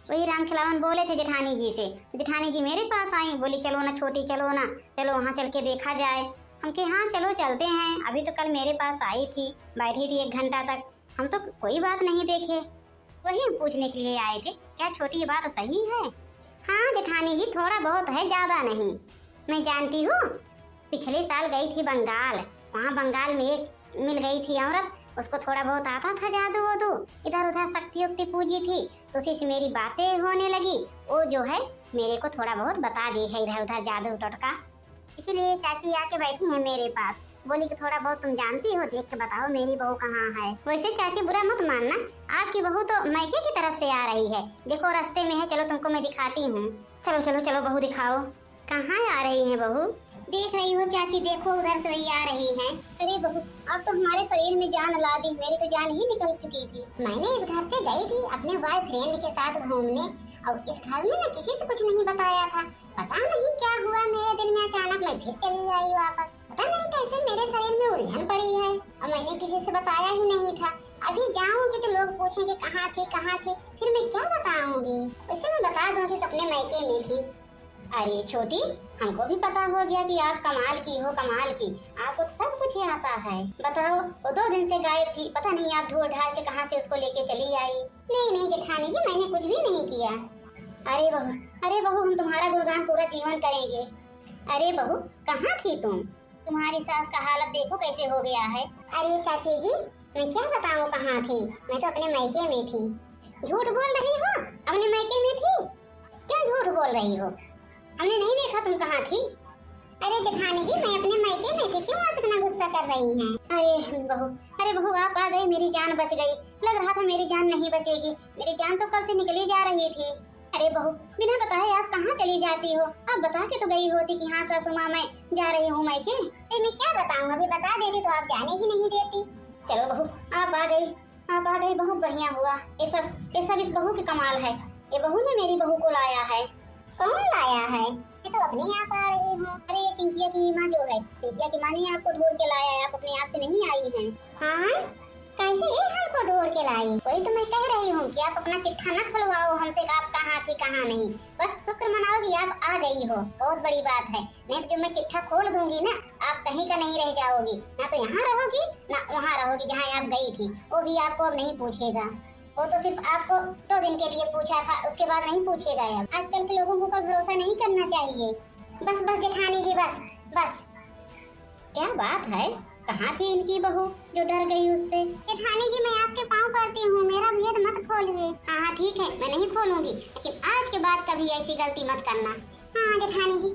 वही राम खिलावन बोले थे जेठानी जी से, जेठानी जी मेरे पास आई, बोली चलो ना छोटी, चलो ना, चलो वहाँ चल के देखा जाए। हम कहे हाँ चलो चलते हैं, अभी तो कल मेरे पास आई थी, बैठी थी एक घंटा तक, हम तो कोई बात नहीं देखे, वही हम पूछने के लिए आए थे, क्या छोटी ये बात सही है? हाँ जेठानी जी, थोड़ा बहुत है, ज्यादा नहीं। मैं जानती हूँ, पिछले साल गई थी बंगाल, वहाँ बंगाल में एक मिल गई थी औरत, उसको थोड़ा बहुत आता था जादू वादू, इधर उधर शक्ति उक्ति पूजी थी, तो उसी से मेरी बातें होने लगी। वो जो है मेरे को थोड़ा बहुत बता दी है इधर उधर जादू टोटका, इसीलिए चाची आके बैठी हैं मेरे पास। बोली कि थोड़ा बहुत तुम जानती हो, देख के बताओ मेरी बहू कहाँ है। वैसे चाची बुरा मत मानना, आपकी बहू तो मायके की तरफ से आ रही है, देखो रास्ते में है, चलो तुमको मैं दिखाती हूँ। चलो चलो चलो बहू दिखाओ, कहाँ आ रही है बहू? देख रही हो चाची, देखो उधर से वही आ रही है। अरे बहू, आप तो हमारे शरीर में जान ला दी, मेरी तो जान ही निकल चुकी थी। मैंने इस घर से गई थी अपने बॉयफ्रेंड के साथ घूमने, और इस घर में ना किसी से कुछ नहीं बताया था। पता नहीं क्या हुआ मेरे दिल में अचानक, मैं फिर चली आई वापस। पता नहीं कैसे मेरे शरीर में उलझन पड़ी है और मैंने किसी से बताया ही नहीं था। अभी जाऊंगी तो लोग पूछेंगे कहाँ थी, कहाँ थी, फिर मैं क्या बताऊंगी? वैसे मैं बता दूंगी कि अपने मायके में थी। अरे छोटी, हमको भी पता हो गया कि आप कमाल की हो, कमाल की, आपको तो सब कुछ ही आता है। बताओ, वो दो दिन से गायब थी, पता नहीं आप ढूंढ ढांढ के कहाँ से उसको लेके चली आई। नहीं नहीं जेठानी जी, मैंने कुछ भी नहीं किया। अरे बहू, अरे बहू, हम तुम्हारा गुणगान पूरा जीवन करेंगे। अरे बहू, कहाँ थी तुम? तुम्हारी सास का हालत देखो कैसे हो गया है। अरे चाची जी, मैं क्या बताऊं कहाँ थी, मैं तो अपने मायके में थी। झूठ बोल रही हो, अपने मायके में थी? क्यों झूठ बोल रही हो? हमने नहीं देखा तुम कहाँ थी। अरे जेठानी जी, मैं अपने मायके में थी, क्यों आप इतना गुस्सा कर रही हैं? अरे बहू, अरे बहू, आप आ गई, मेरी जान बच गई। लग रहा था मेरी जान नहीं बचेगी, मेरी जान तो कल से निकली जा रही थी। अरे बहू, बिना बताए आप कहाँ चली जाती हो? आप बता के तो गई होती कि हाँ सासू माँ, मैं जा रही हूँ मायके। अरे मैं क्या बताऊँ, अभी बता देती तो आप जाने ही नहीं देती। चलो बहू, आप आ गई, आप आ गई, बहुत बढ़िया हुआ। ये सब, ये सब इस बहू की कमाल है। ये बहू ने मेरी बहू को लाया है। कौन लाया है? मैं तो अपने आप आ रही हूँ। अरे ये चिंकिया की माँ जो है, चिंकिया की माँ ने आपको ढूंढ के लाया है, आप अपने आप से नहीं आई हैं। हाँ? कैसे ये हमको ढूंढ के लाई? वही तो मैं कह रही हूँ कि आप अपना चिट्ठा ना खुलवाओ हमसे कि आप कहाँ थी, कहाँ नहीं। बस शुक्र मनाओ कि आप आ गई हो, बहुत बड़ी बात है। नहीं तो जो मैं चिट्ठा खोल दूंगी ना, आप कहीं का नहीं रह जाओगी। ना तो यहाँ रहोगी, ना वहाँ रहोगी जहाँ आप गई थी। वो भी आपको अब नहीं पूछेगा। वो तो सिर्फ आपको दो दिन के लिए पूछा था, उसके बाद नहीं पूछेगा अब। आजकल के लोगों के ऊपर भरोसा नहीं करना चाहिए। बस बस जेठानी जी, बस बस। क्या बात है, कहाँ थी इनकी बहू जो डर गई उससे? जेठानी जी, मैं आपके पाँव पड़ती हूँ, मेरा खोलिए। हाँ हाँ ठीक है, मैं नहीं खोलूंगी, लेकिन आज के बाद कभी ऐसी गलती मत करना। हाँ जेठानी जी,